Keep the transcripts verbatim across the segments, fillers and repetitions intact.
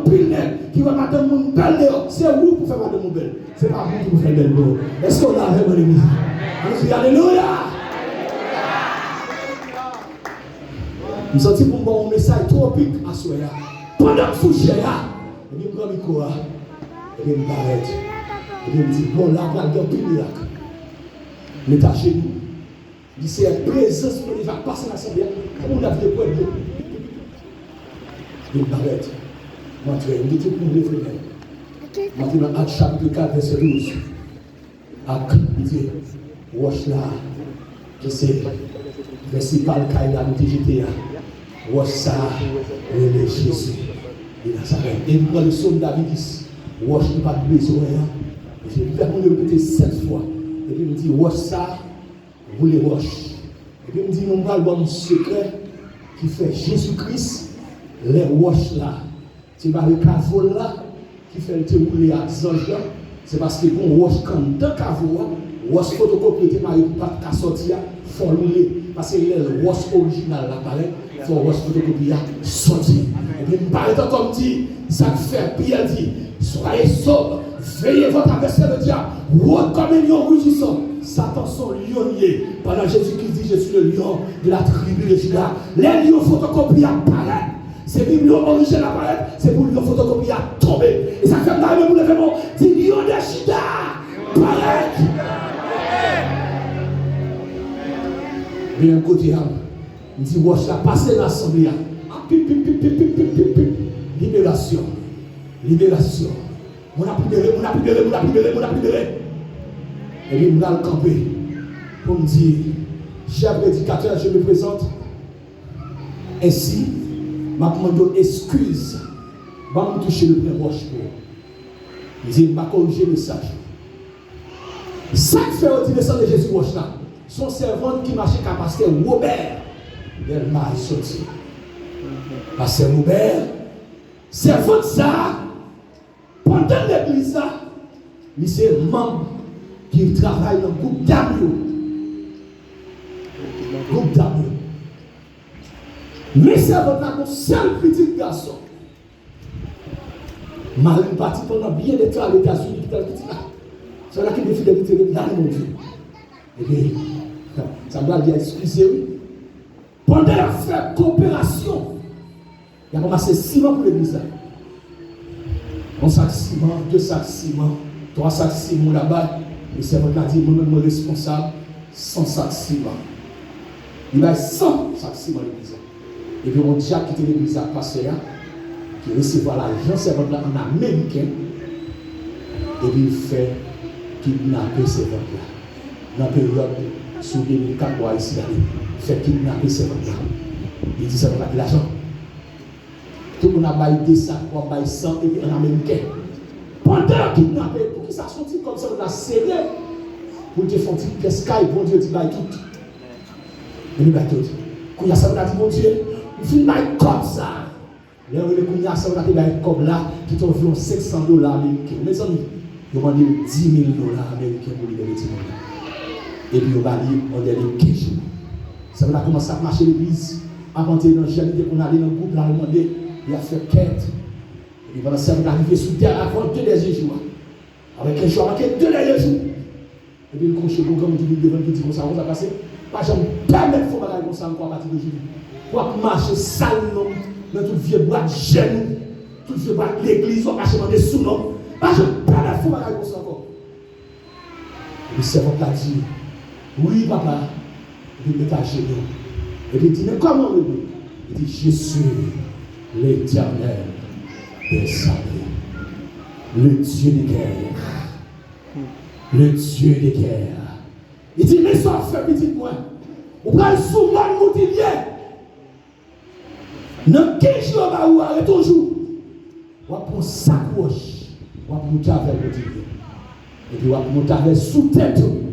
anpil nèg ki wè madanm moun bèl deyò. Se ou pou fè madanm ou bèl. Se pa moun ki pou fè l bèl pou ou. Èske w la avè mwen legliz la? Ann kriye alelouya! M santi pou m ba w yon mesaj twopik aswè a. Pandan m sou chè a, epi m pran mikwo a, epi m parèt. Epi m di, bon, la pral gen anpil mirak. Met ajenou. Di, Seyè, prezans mwen deja pase nan asanble a. Kòman moun ap vle kwè dlo? Vin parèt. M antre, m di tout moun leve men. M antre nan Ak chapit kat, vèsè douz. Ak, li di, wòch la, ki se prensipal kay la nou te jete a. Wòch sa a rele Jezi de Nazarèt. E m pran le psaume Davidis, wòch nou pa t bezwen an. Epi m fè moun yo repete sèt fwa. Epi m di, wòch sa a, woule wòch. Epi m di nou, m pral ba nou sekrè ki fè Jezi Kris, lè wòch la te bare kavo l la, ki fè l te woule ak zanj lan, se paske gon wòch k anndan kavo a, wòch fotokopi yo te mare pou pa t ka sòti a, fò l woule. Paske lè wòch orijinal la parèt, fò wòch fotokopi a sòti. Epi m parèt ankò, m di, sa k fè Pyè di, soyez sobres, veillez, votre adversaire le diable rôde comme un lion rugissant. Satan se yon lyon li ye. Pandan Jezikri di, je suis le lion de la tribu de Juda. Lè lyon fotokopi a parèt, se Bib yo orijinal la parèt, se pou lyon fotokopi a tonbe. E sa k fè m ta renmen pou leve men w, di, lyon de Jida, parèt! Menm kote a, m di wòch la pase nan asanble a. Pip, pip, pip. Liberasyon. Liberasyon. Moun ap libere, moun ap libere, moun ap libere, moun ap libere. Epi m pral kanpe pou m di, chè predikatè, je me présente. Ensi, m ap mande w eskiz. Ban m touche le pwen wòch pou ou. M di, m pa korije mesaj ou. Sa k fè yo di le sang de Jésus wòch la? Se yon sèvant ki mache ka pastè Wobè Dèlma soti. Pastè Wobè, sèvant sa a, pandan legliz la, li se manm ki travay nan gwoup dam yo. Gwoup dam yo. Men sèvant la gon sèl pitit gason. Mari l pati pandan byen de tan Aletazini, kite l pitit la. Sèvant la kenbe fidelite, ret la nan Bondye. Ebyen, sa m pral di a, eskize wi. Pandan y ap fè koperasyon, y ap ranmase siman pou legliz la. Yon sak siman, de sak siman, twa sak siman, laba, e sèvant la di, mwen menm mwen responsab san sak siman. Li bay san sak siman legliz la. Epi yon dyak ki te legliz la ak pastè a, ki resevwa lajan sèvant la an ameriken, epi l fè kidnape sèvant la. Nan peryòd sou de mil kat pou Ayiti a, li fè kidnape sèvant la. Li di sèvant la, ki lajan? Tout moun ap bay de sak, w ap bay san, epi an ameriken. Pandan yo kidnape, poukisa se yon ti kòb sèvant la sere pou l te fè yon ti pyès kay, Bondye di bay tout. Epi bay tout. Kounye a sèvant la di Bondye, m fin bay kòb sa a. Lè yo rele kounye a, sèvant la te bay kòb la, ki te anviwon senk san dola ameriken. Mezanmi, yo mande l di mil dola ameriken pou libere timoun nan. Epi yo ba li yon dèle kenz jou. Sèvant la kòmanse ap mache legliz, ap antre nan jèn, li te konn ale nan gwoup la, al mande, li ap fè kèt. Epi pandan sèvant la rive sou dè, avan de dènye jou a, apre kenz jou a, manke de dènye jou. Epi l konche pou granmoun ki vin devan l, ki di konsa, konsa pase, pa janm pèmèt fè yon bagay konsa ankò apati de jodi. W ap mache sal non m nan tout vye bwat jèn ou, tout vye bwat legliz, w ap mache mande sou non m. Pa janm pèmèt fè yon bagay konsa ankò. Epi sèvant la di, wi, papa. Epi l met ajenou. Epi l di, men kòman w rele? Li di, je suis l'Éternel des armées, le Dieu de guerre. Le Dieu de guerre. Li di, men sa w ap fè, pitit mwen. Ou pral sou mòn Moutilye. Nan kenz jou yo ba ou a, ret yon jou. W ap pran sak wòch, w ap moute avè l Moutilye. Epi w ap moute avè l sou tèt ou.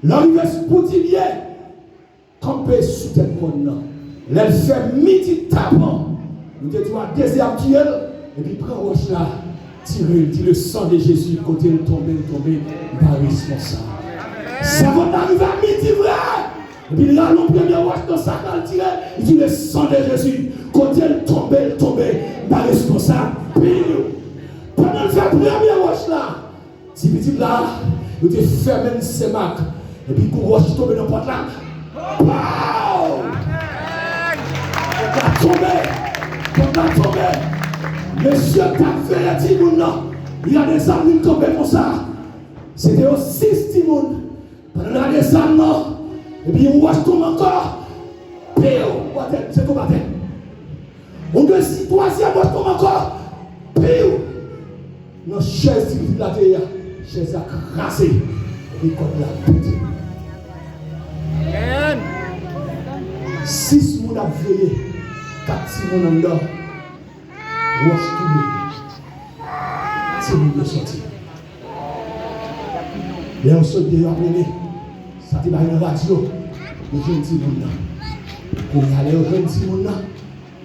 Lè w rive sou Moutilye, kanpe sou tèt mòn nan. Lè l fè midi tapan, nou te di w a dezè y ap tiye l, epi pran wòch la, tire l, di le sang de Jésus, kote l tonbe, l tonbe, m pa responsab. Sèvant la rive a midi vre, epi l rale yon premye wòch nan sak la, l tire, li di le sang de Jésus, kote l tonbe, l tonbe, m pa responsab. Pi Premye wòch la, ti pitit la, yo te fèmen l sèmak. Epi kou wòch tonbe nan pòt la. Pow! Pòt la tonbe! Pòt la tonbe! Mesye k t ap veye timoun nan, li gade zam li kanpe konsa. Se te yo sis timoun. Pandan l gade zam nan, epi yon wòch tonbe ankò. Piw! Atè, se tonbe atè. Yon dezyèm, twazyèm wòch tonbe ankò. Piw! Nan chèz ti pitit la te ye a, chèz la kraze. Epi kòd la pete. Sis moun ap veye, kat timoun anndan. Wòch tonbe. Timoun yo soti. Lè yo sot deyò ap rele, sa te bay nan radyo, yo jwenn timoun nan. Kounye a, lè yo jwenn timoun nan,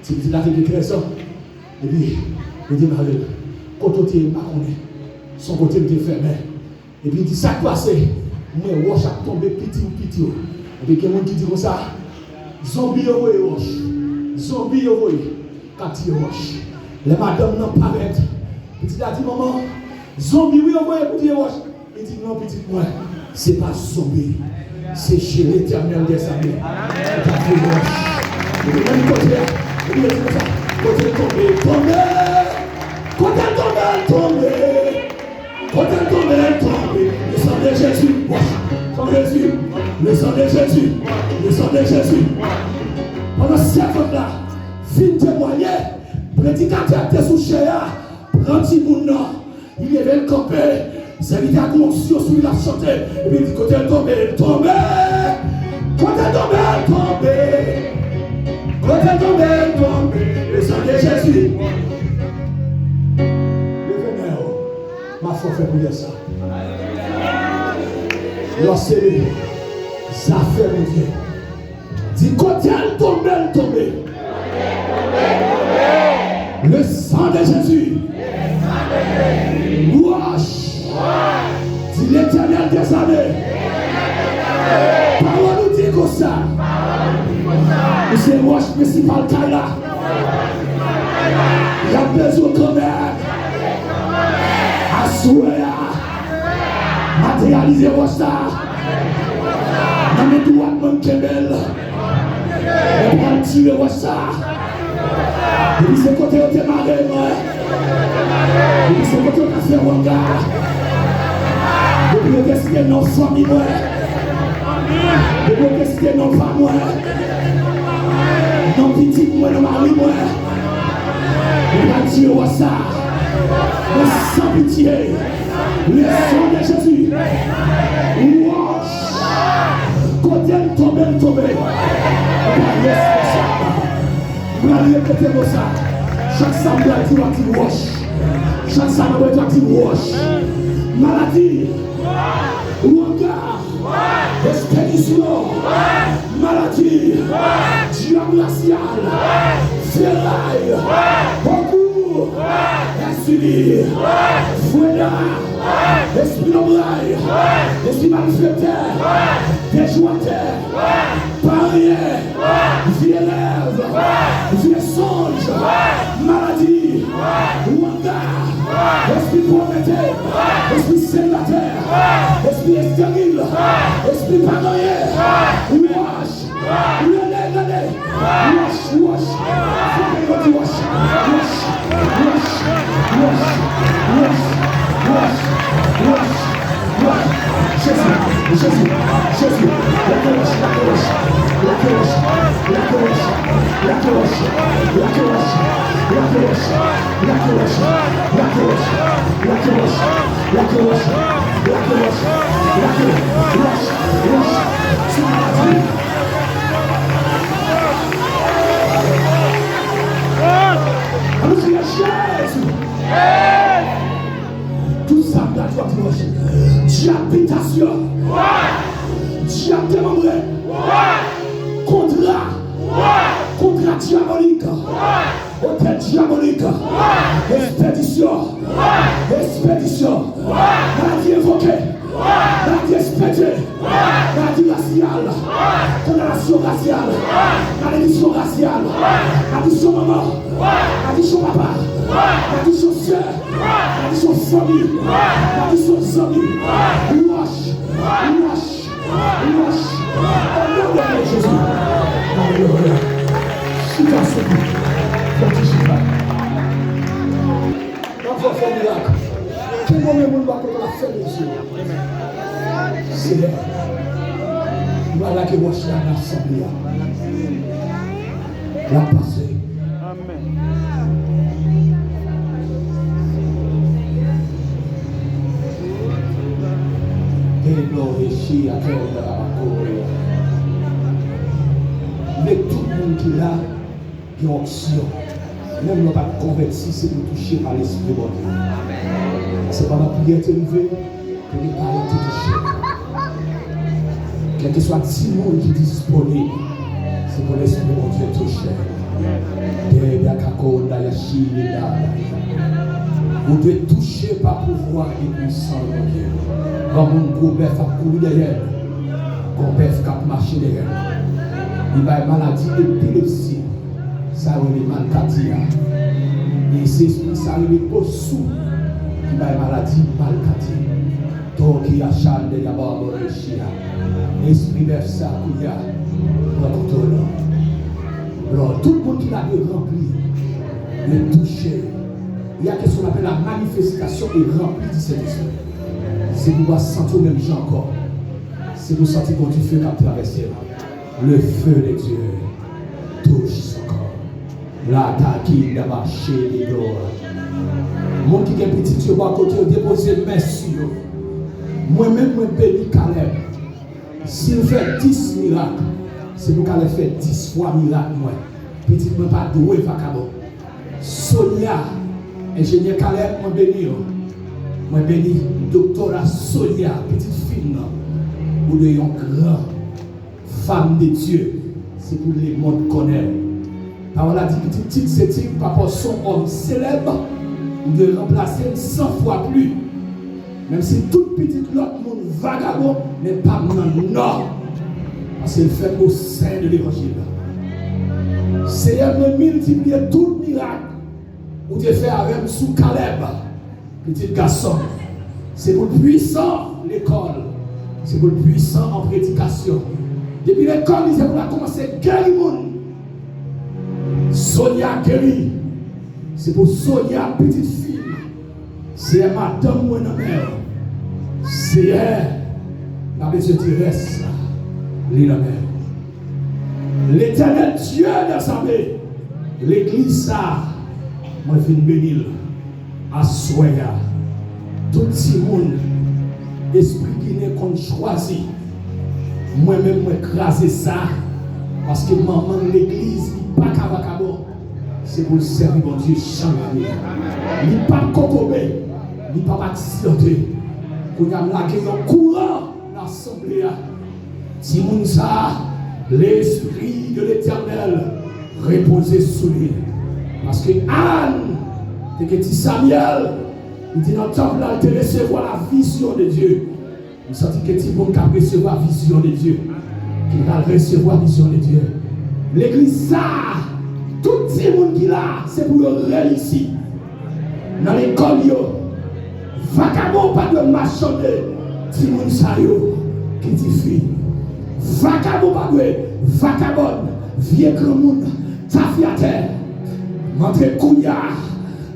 ti pitit la te gen trèz an. Epi, yo te mare l. Kote w te ye, m pa konnen. Se yon kote m te fèmen. Epi li di, "Sa k pase?" M wè wòch ap tonbe piti piti yo. Epi gen moun ki di konsa, "Zonbi yo voye wòch. Zonbi yo voye k ap tiye wòch." Lè madanm nan parèt, pitit la di, "Manman, zonbi wi yo voye pou tiye wòch." Li di, "Non, pitit mwen, se pa zonbi. Se je Letènèl dèzame ki t ap voye wòch." Epi menm kote a, epi yo di konsa, "Kote l tonbe, l tonbe! Kote l tonbe, l tonbe!" Kote l tonbe, l tonbe. Le sang de Jésus. Le sang de Jésus. Le sang de Jésus. Le sang de Jésus. Pandan sèvant la fin temwaye, predikatè a te sou chè a pran timoun nan. Li leve l kanpe. Sèvitè a gen onksyon sou li, l ap chante. Epi li di, "Kote l tonbe, l tonbe. Kote l tonbe, l tonbe. Kote l tonbe, l tonbe. Le sang de Jésus." Leve men w. M ap fè w fè priyè sa. Lòske zafè Bondye di, "Kote l tonbe, l tonbe." Le sang de Jésus. Wòch. Di, "Letènèl dèzame." Pawòl ou di konsa, ou se wòch prensipal kay la. Y ap bezwen kanmenm. Aswè a, materyalize wòch sa a. Nan men dwat mwen, m kenbe l. Mwen pral tire wòch sa a. Depi se kote yo te mare mwen. Depi se kote yo te fè wanga. Depi yo te site non fanmi mwen. Depi yo te site non pa mwen. Non pitit mwen, non mari mwen. Mwen pral tire wòch sa a. Mwen san pitye. Le sang de Jésus. Wòch. Kote l tonbe, l tonbe. Mwen pral responsab. Mwen pral repete mo sa. Chak sa m pral di, w ap di wòch. Chak sa m pral di, w ap di wòch. Maladi. Wanga. Espedisyon, maladi, dyab rasyal, feray, pokou, èsini, vweda, espri lonbray, espri malfektè, dejwatè, paryen, vye rèv, vye sonj, maladi, wanga, espri pwovète, espri selibatè, espri esteril, espri pa gen anyen, wòch, rele, rele, wòch, wòch, frape yo di wòch, wòch, wòch, Jezi, Jezi, Jezi, lage wòch, lage wòch, lage wòch, lage wòch, lage wòch, lage wòch, lage wòch, lage wòch, lage wòch, lage wòch, lage wòch, lage wòch, lage wòch, lage wòch, wòch, wòch, sou maladi. Ann nou kriye Jezi. Tout sa m gade w ap di wòch. Dyab bitasyon. Dyab demanbre. Kontra. Kontra dyabolik. Otèl dyabolik. Espedisyon. Espedisyon. Maladi envoke. Maladi espedye. Maladi rasyal. Kondanasyon rasyal. Maledisyon rasyal. Madiksyon manman. Madiksyon papa. Malediksyon sè, malediksyon fanmi, malediksyon zanmi, wòch, wòch, wòch, o non de Jezi. Alelouya. Chita sou pye. Fè ti chita. Nan fò fè mirak. Kenbe men moun bò kote w ap fè Senyè, m pral lage wòch la nan sanble a. L ap pase. Amèn. Te glorifye a kè w la kore. Vle tout moun ki la gen onksyon. Menm lè w pa t konvèti, se pou touche pa Lespri Bondye. Paske pandan priyè te rive, te gen paran te touche. Kèlkeswa timoun ki disponib, se pou Lespri Bondye touche. Dèbè kakonda ya chile la. Ou dwe touche pa pouvwa e pwisans Bondye. Yon moun gwo bèf ap kouri dèyè l. Gon bèf k ap mache dèyè l. Li bay maladi epilepsi. Sa yo rele malkadi a. E se espri sa rele osou ki bay maladi malkadi. Toki a chande ya babo reshi a. Espri bèf sa kounya pran kontwòl. Lò tout moun ki la dwe ranpli, dwe touche. Il y a quelque chose qu'on appelle la manifestation et rempli du Saint-Esprit. Se pou w pa santi w menm jan ankò. Se pou w santi gon dife k ap travèse w. Le feu de Dieu touche son corps. La takinda mache de dor. Moun ki gen pitit yo bò kote yo, depoze men sou yo. Mwen menm, mwen beni Caleb. Si l fè dis mirak, se pou Caleb fè dis fwa mirak mwen. Pitit mwen pa dwe vakabon. Sonia, enjenyè Caleb, mwen beni w. Mwen beni doktora Sonia, pitit fi m nan. Ou dwe yon gran fanm de Dye. Se pou lemonn konnen w. Pawòl la di, pitit Tig se Tig, papa w se yon òm selèb. Ou dwe ranplase l san fwa pli. Menm si tout pitit lòt moun vagabon, men pa m nan non. Paske l fèt o sen de levanjil. Seyè, mwen miltipliye tout mirak ou te fè avè m sou Caleb, pitit gason m. Se pou l pwisan lekòl. Se pou l pwisan an predikasyon. Depi lekòl, li se pou l kòmanse geri moun. Sonia geri. Se pou Sonia, pitit fi m. Seyè, madanm mwen nan men w. Seyè, m pa bezwen di rès la. Li nan men w. Letènèl Dye dèzame, legliz sa a, mwen vin beni l. Aswè a, tout timoun Espri Ginen konn chwazi, mwen menm, mwen kraze sa, paske manman legliz, li pa ka vakabon. Se pou l sèvi Bondye jan l dwe. Li p ap kokobe, li p ap aksidante. Kounye a, m lage yon kouran nan asanble a. Timoun sa a, Lespri de Letènèl repoze sou li. Paske Ann te gen ti Samyèl, li te nan tanp la, li te resevwa la vizyon de Dye. M santi ke timoun k ap resevwa vizyon de Dye, ki pral resevwa vizyon de Dye. Legliz sa a, tout timoun ki la, se pou yo reyisi nan lekòl yo. Vakabon pa dwe machande timoun sa yo ki dife. Vakabon pa dwe vakabòn, vye granmoun, tafyatè. M antre kounye a,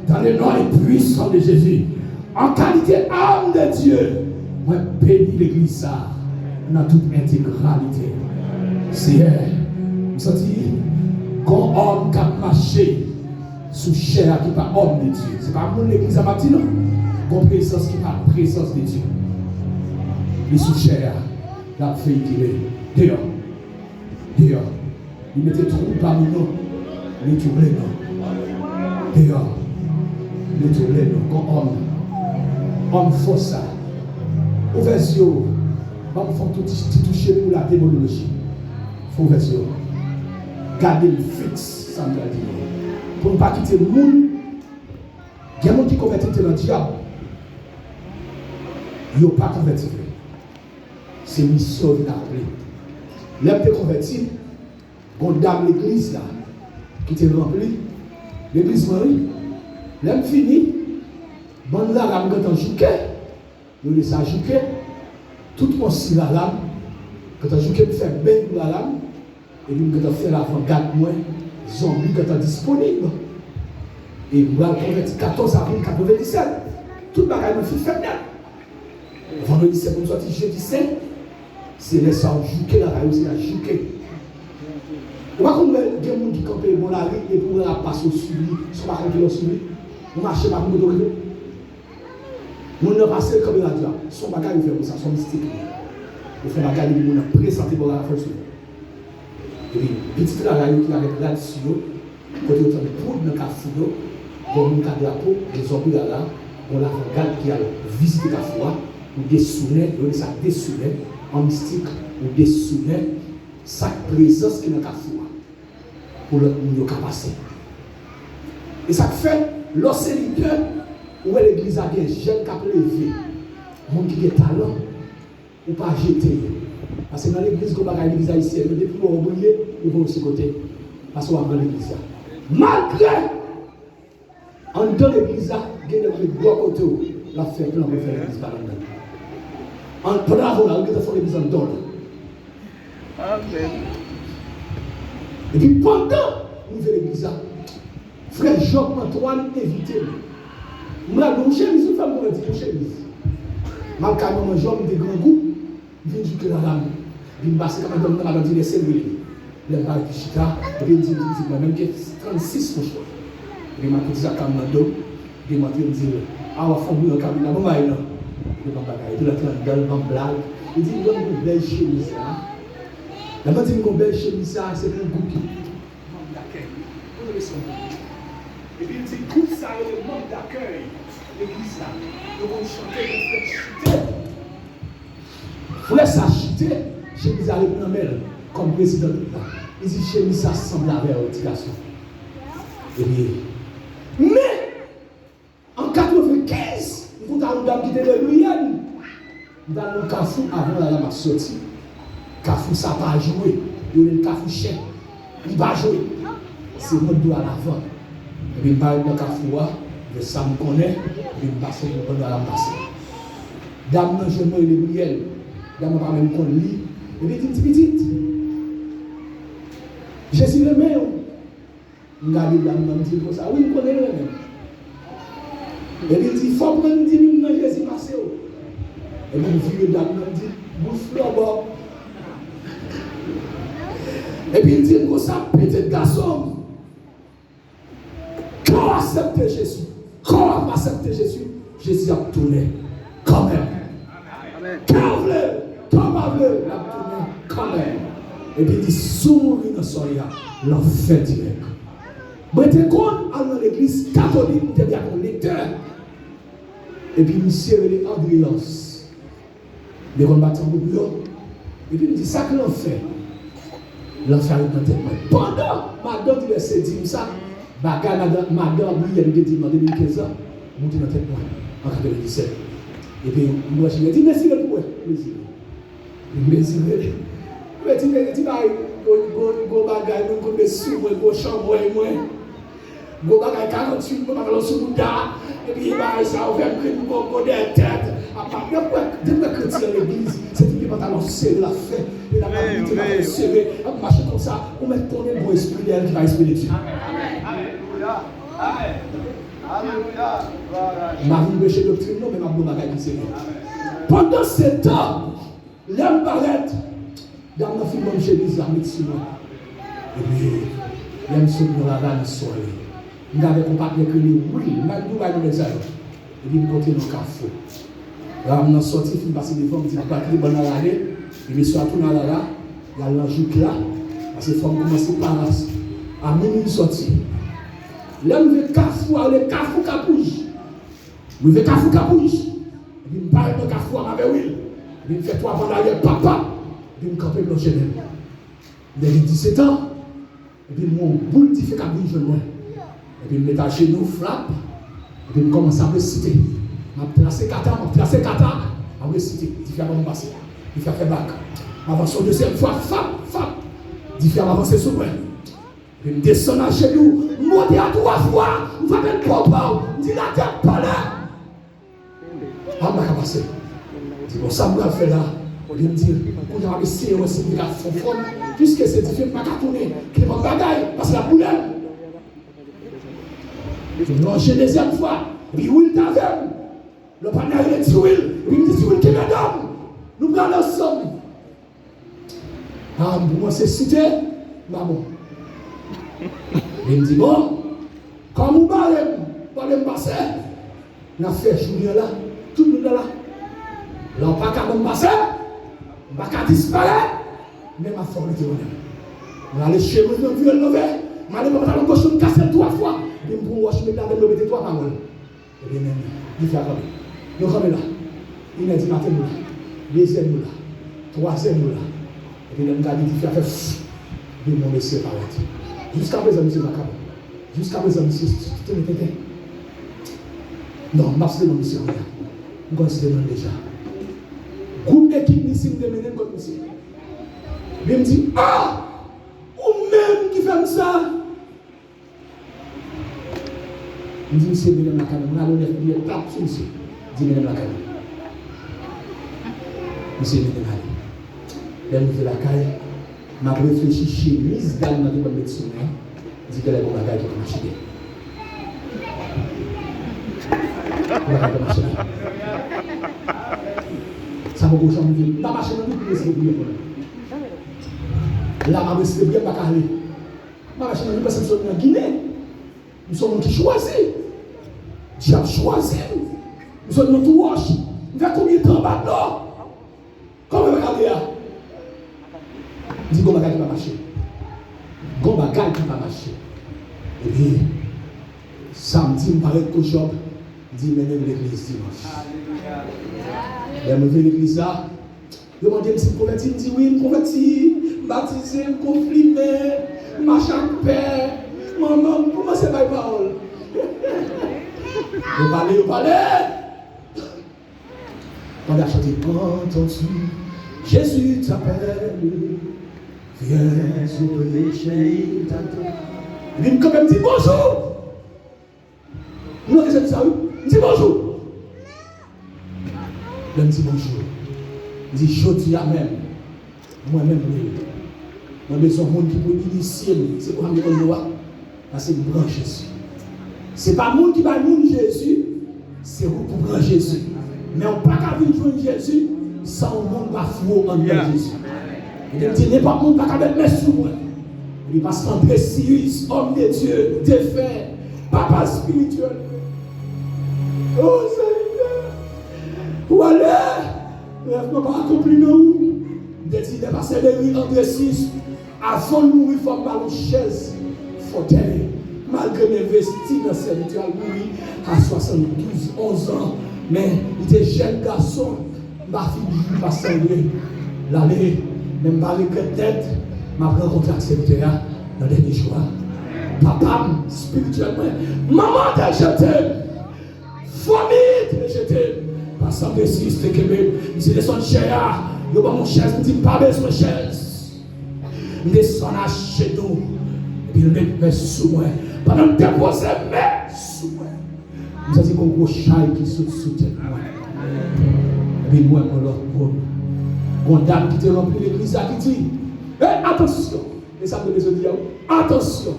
dans le nom puissant de Jésus. An kalite òm de Dye, mwen beni legliz sa a nan tout entegralite. Seyè, m santi gon òm k ap mache sou chè a ki pa òm de Dye. Se pa moun legliz la m ap di non. Gon prezans ki pa prezans de Dye. Li sou chè a, l ap veyikile. Deyò. Deyò. Li mete twou pami nou. Li twouble nou. Deyò. Li twouble nou. Gon òm. Òm fòs sa. Ouvè zye w. Ban m fè yon ti, ti touche pou la demonoloji. Fè ouvè zye w. Gade l fiks sa m pral di nou. Pou n pa kite moun. Gen moun ki konvèti te nan dyab. Yo pa konvèti vre. Se misyon yo vin akonpli. Lè m te konvèti, gon dam legliz la ki te ranpli, legliz mwen wi, Lè m fini, bann rara m gentan jouke, yo rele sa jouke, tout yon si rara m gentan jouke, m fè beny pou rara m, epi m gentan fè lavangad mwen, zonbi gentan disponib. E m pral konvèti katòz avril katrevenndisèt. Tout bagay mwen fin fèt nèt. Vandredi sen pou m sòti jedi sen, se lè sa w jouke lakay ou, se la jouke. Ou pa konn wè gen moun ki kanpe bò lari epi w wè l ap pase w swiv li, san w pa konn kilè w swiv li. Ou mache pa konn kote w rive. Moun nan pase l kanpe radyo a. Se yon bagay ou fè konsa, se yon mistik li ye. Ou fè bagay li, moun nan presante bò lari a fè l swiv. Epi pitit rara yo ki avèk rad sou yo, kote yo tann poud nan kafou yo, gen moun ka drapo, gen zonbi rara, gen lavangad ki al vizite kafou a, ou desounen, yo rele sa desounen, an mistik, ou desounen sak prezans ki nan kafou a, pou lòt moun yo ka pase. E sa k fè, lè w se lidè, ou wè legliz la gen jèn k ap leve, moun ki gen talan, ou pa jete yo. Paske nan legliz, gon bagay legliz ayisyèn yo, depi yo wè w briye, yo voye w sou kote. Paske w ap nan legliz la. Malgre anndan legliz la, gen nèg ret bò kote w, l ap fè plan pou fè legliz pa anndan. An, pandan avè w la, yo gentan fè yon legliz anndan w la. Amèn. Epi pandan m rive legliz la, frè Job Antoine envite m. M pral ban yon chemiz, wi, fè m konn di yon chemiz. M al kay manman Job, m te grangou, m vin jouke rara m. Epi m pase kay madanm nan, madanm di lèse m rele. Lè m parèt li chita, epi l di m, di pitit mwen, menm gen trannsis mouchwa. Epi m al pote zak la m nan do m, epi m antre m di l, a w ap fè yon bouyon kabrit la, ban m bagay lan. Epi l ban m bagay, epi l antre anndan l, ban m blag. Li di m, ban m yon bèl chemiz la. Lè m di m gon bèl chemiz sa, se pou gwoup ki. Manm dakèy. Kote leson pou li? Epi l di, gwoup sa yo rele manm dakèy legliz la. Yo konn chante, yo konn fè chante. Frè sa chite, chemiz la ret nan men l kòm prezidan gwoup la. Li di, chemiz sa sanble avè w, ti gason. Epi, men, an katrevenkenz, m konn ta yon dam ki te debouye m. M t al nan kafou avan rara m ap sòti. Kafou sa pa jwe. Yo rele l kafou chen. Li pa jwe. Se mòd dwa lavan. Epi m parèt nan kafou a, men sa m konnen, epi m pase pou pandan rara m pase. Dam nan jwenn mwen, li debouye l. Dam nan pa menm konn li. Epi li di m, ti pitit, Jezi renmen w. M gade dam nan, m di l konsa, wi, m konnen l renmen m. Epi l di, fò w pran di m nan Jezi pase w. Epi m vire dam nan, m di, bouch flò bò. Epi l di m konsa, pitit gason m, kan w aksepte Jezi, kan w ap aksepte Jezi, Jezi ap tounen kanmenm. Kè w vle, kè w pa vle, l ap tounen kanmenm. Epi li di, si w mouri nan soyè a, lanfè dirèk. Mwen te konn al nan legliz katolik, m te vin ak yon lektè. Epi misye rele Andreas. Li konn bat tanbou pou yo. Epi m di, sa k lanfè? Lanfè a ret nan tèt mwen. Pandan madan Dilèse di m sa, bagay madan, madan Briyèn te di m nan de mil kenz la, moute nan tèt mwen, an katrevenndisèt. Epi m wè Jilè di, mezire l pou wè. Mezire. Mezire. Mwen di, mezire, ti bay, gwo, gwo, gwo bagay, mwen konn met sou mwen, gwo chanmwèy mwen. Gwo bagay karanntuit, gwo pantalon sou bouda, epi bagay sa yo fè m grenn gwo, gwo dèyè tèt. Apa, depi wè, depi wè kretyen nan legliz, se tout gen pantalon sere l ap fè. E l ap abite pantalon sere, l ap mache konsa, ou mèt konnen gon espri dèyè l ki pa espri de Dye. Alelouya. Amen. Alelouya. M pa vin preche doktrin non, men m ap di w bagay ki serye. Pandansetan, lè m parèt, dam nan fin ban m chemiz la, met sou mwen. Epi, lè m sot nan rara nan soirée, m t avèk yon patnè k rele Will, m pa di w bagay nan nèg sa yo. Epi m pote nan kafou. Dam nan sòti, fin pase devan, m di, "Papa, kite bann nan rale." Epi mesye a tounen al rara, y al nan jouk la, paske fò m kòmanse pa a minui m sòti. Lè m rive kafou a, rele Kafou Kapouj. M rive Kafou Kapouj. Epi m parèt nan kafou a, m avè Will. Epi m fè twa pa an aryè, pap, pap. Epi m kanpe m nan chemen. M te gen disèt an. Epi m wè yon boul dife k ap vin jwenn mwen. Epi m met ajenou, flap. Epi m kòmanse ap resite. M ap trase kata, m ap trase kata, m ap resite. Dife a ban m pase. Dife a fè bak. M avanse yon dezyèm fwa, fap, fap. Dife a ap avanse sou mwen. Epi m desann ajenou, m monte a twa fwa, m Patèt popow, m di latè ap pale. A m pa ka pase. M di, bon, sa m pral fè la? Ebyen, m di, kounye a, m ap eseye wè si m te ka fè yon fòm, piske se dife, m pa ka tounen, ki nenpòt bagay, paske l ap boule m. M lonje dezyèm fwa, epi Will t avè m. Lè patnè a rele Tiwil, epi m di, Tiwil, kenbe dan m, nou prale ansanm. A, m kòmanse site, m pa bon. Epi m di, bon, kòm ou bare m, pa vle m pase, n ap fè jounen an la, tout moun nan la. Lè w pa ka ban m pase, m pa ka disparèt, men m ap fè w rete konnen. M ale chemiz mwen vire l love, m ale pran pantalon goch mwen, m kase l twa fwa, epi m pran wòch m met ladan l, mwen mete twa pawòl. Ebyen, men, dife a kanpe. Nou kanpe la. Inè di maten nou la. Dezyèm nou la. Twazyèm nou la. Epi lè m gade dife a fè fff. Demon mesye parèt. Jiskaprezan misye pa kanpe. Jiskaprezan misye tounen tenten. Non, m ap site non misye kounye a. M konn site non l deja. Gwoup ekip Nisim te mennen m kot misye. Epi m di, ah! Ou menm ki fè m sa! M di misye mennen m lakay mwen. Mwen ale nèf priyè tap sou misye. M di mennen m lakay mwen. Misye mennen m ale. Lè m rive lakay, m ap reflechi chemiz dam nan te ban m met sou mwen an. M di genlè gon bagay ki pa mache byen. Gon bagay pa mache byen. Sa poko janm rive. M pa mache nan tout priyè se priyè pou mwen. La m ap rete priyè m pa ka ale. M pa mache nan ri paske m sot nan Ginen. M se yon moun ki chwazi. Dyab chwazi m. M sot nan tou wòch. M fè konbyen tan anba dlo? Kòman m pa ka ale a? M di gon bagay ki pa mache. Gon bagay ki pa mache. Epi, samdi, m parèt kot Jòb. M di mennen m legliz dimanch. Lè m rive legliz la, yo mande m si m konvèti, m di wi, m konvèti, m batize, m konfime, m mache ak pè, manman m kòmanse bay pawòl. Yo pale, yo pale. Pandan chante, entends-tu, Jésus t'appelle, viens au péché, il t'attend. Epi m kanpe, m di bonjou. Nou rete sa wi. M di bonjou. Lè m di bonjou, m di jodi a menm, mwen menm wi, mwen bezwen moun ki pou inisye m. Se pou sa m te konn nou a, paske m pran Jezi. Se pa moun ki bay moun Jezi, se ou pou pran Jezi. Men ou pa ka vin jwenn Jezi san yon moun pa foure w anndan Jezi. Epi m di nenpòt moun pa ka met men sou mwen. Epi pastè André Sirius, homme de Dieu, défunt, papa spirituel. Oh Seigneur, ou ale, rèv mwen pa akonpli nan ou. M te di lè pastè Léry André Sirius, avan l mouri, fò m ba l yon chèz fotèy. Malgre m envesti nan sèvitè a, l mouri a swasanndouz, onz an, men li te jèn gason. M pa fin di pa sanble l ale, men m pa regrèt nèt m ap rankontre ak sèvitè a nan dènye jou a. Papa m espirityèl mwen, manman te jete m, fanmi te jete m, pa sanble Sirius te kenbe m. M di desann chè a, yo ban m yon chèz, m di m pa bezwen chèz. M desann ajenou, epi l met men sou mwen. Pandan l depoze men sou mwen, m santi gon gwo chay ki sot sou tèt mwen. Epi m wè gon lòt moun. Gon dam ki te ranpli legliz la ki di, hey, atansyon! E sa m te bezwen di a wi. Atansyon!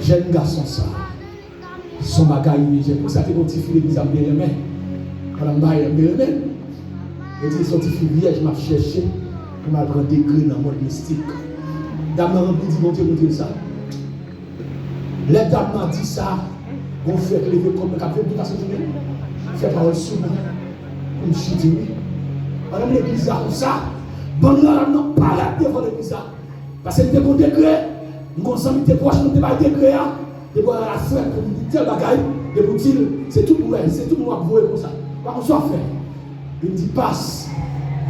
Jèn gason sa a, se yon bagay li jèn. Pou sa te gon tifi legliz la m te renmen. Pandan m pa renmen, m te renmen. Yo di se yon tifi vyèj m ap chèche pou m al pran degre nan mond mistik. Dam nan ranpli di Bondye montre l sa. Lè dam nan di sa, gon frè k leve kò l k ap vin tou pase jounen, fè pawòl sou mwen pou m chite wi. Pandan m legliz la konsa, bann raran nan parèt devan legliz la. Paske m te gon degre, m gon zanmi te pwòch mwen, m te bay degre a. Depi w wè l ap frèt pou m di tèl bagay, depi w di l, se tout, w wè, se tout moun w ap voye konsa. Pa konn sa w ap fè. Li m di, pas,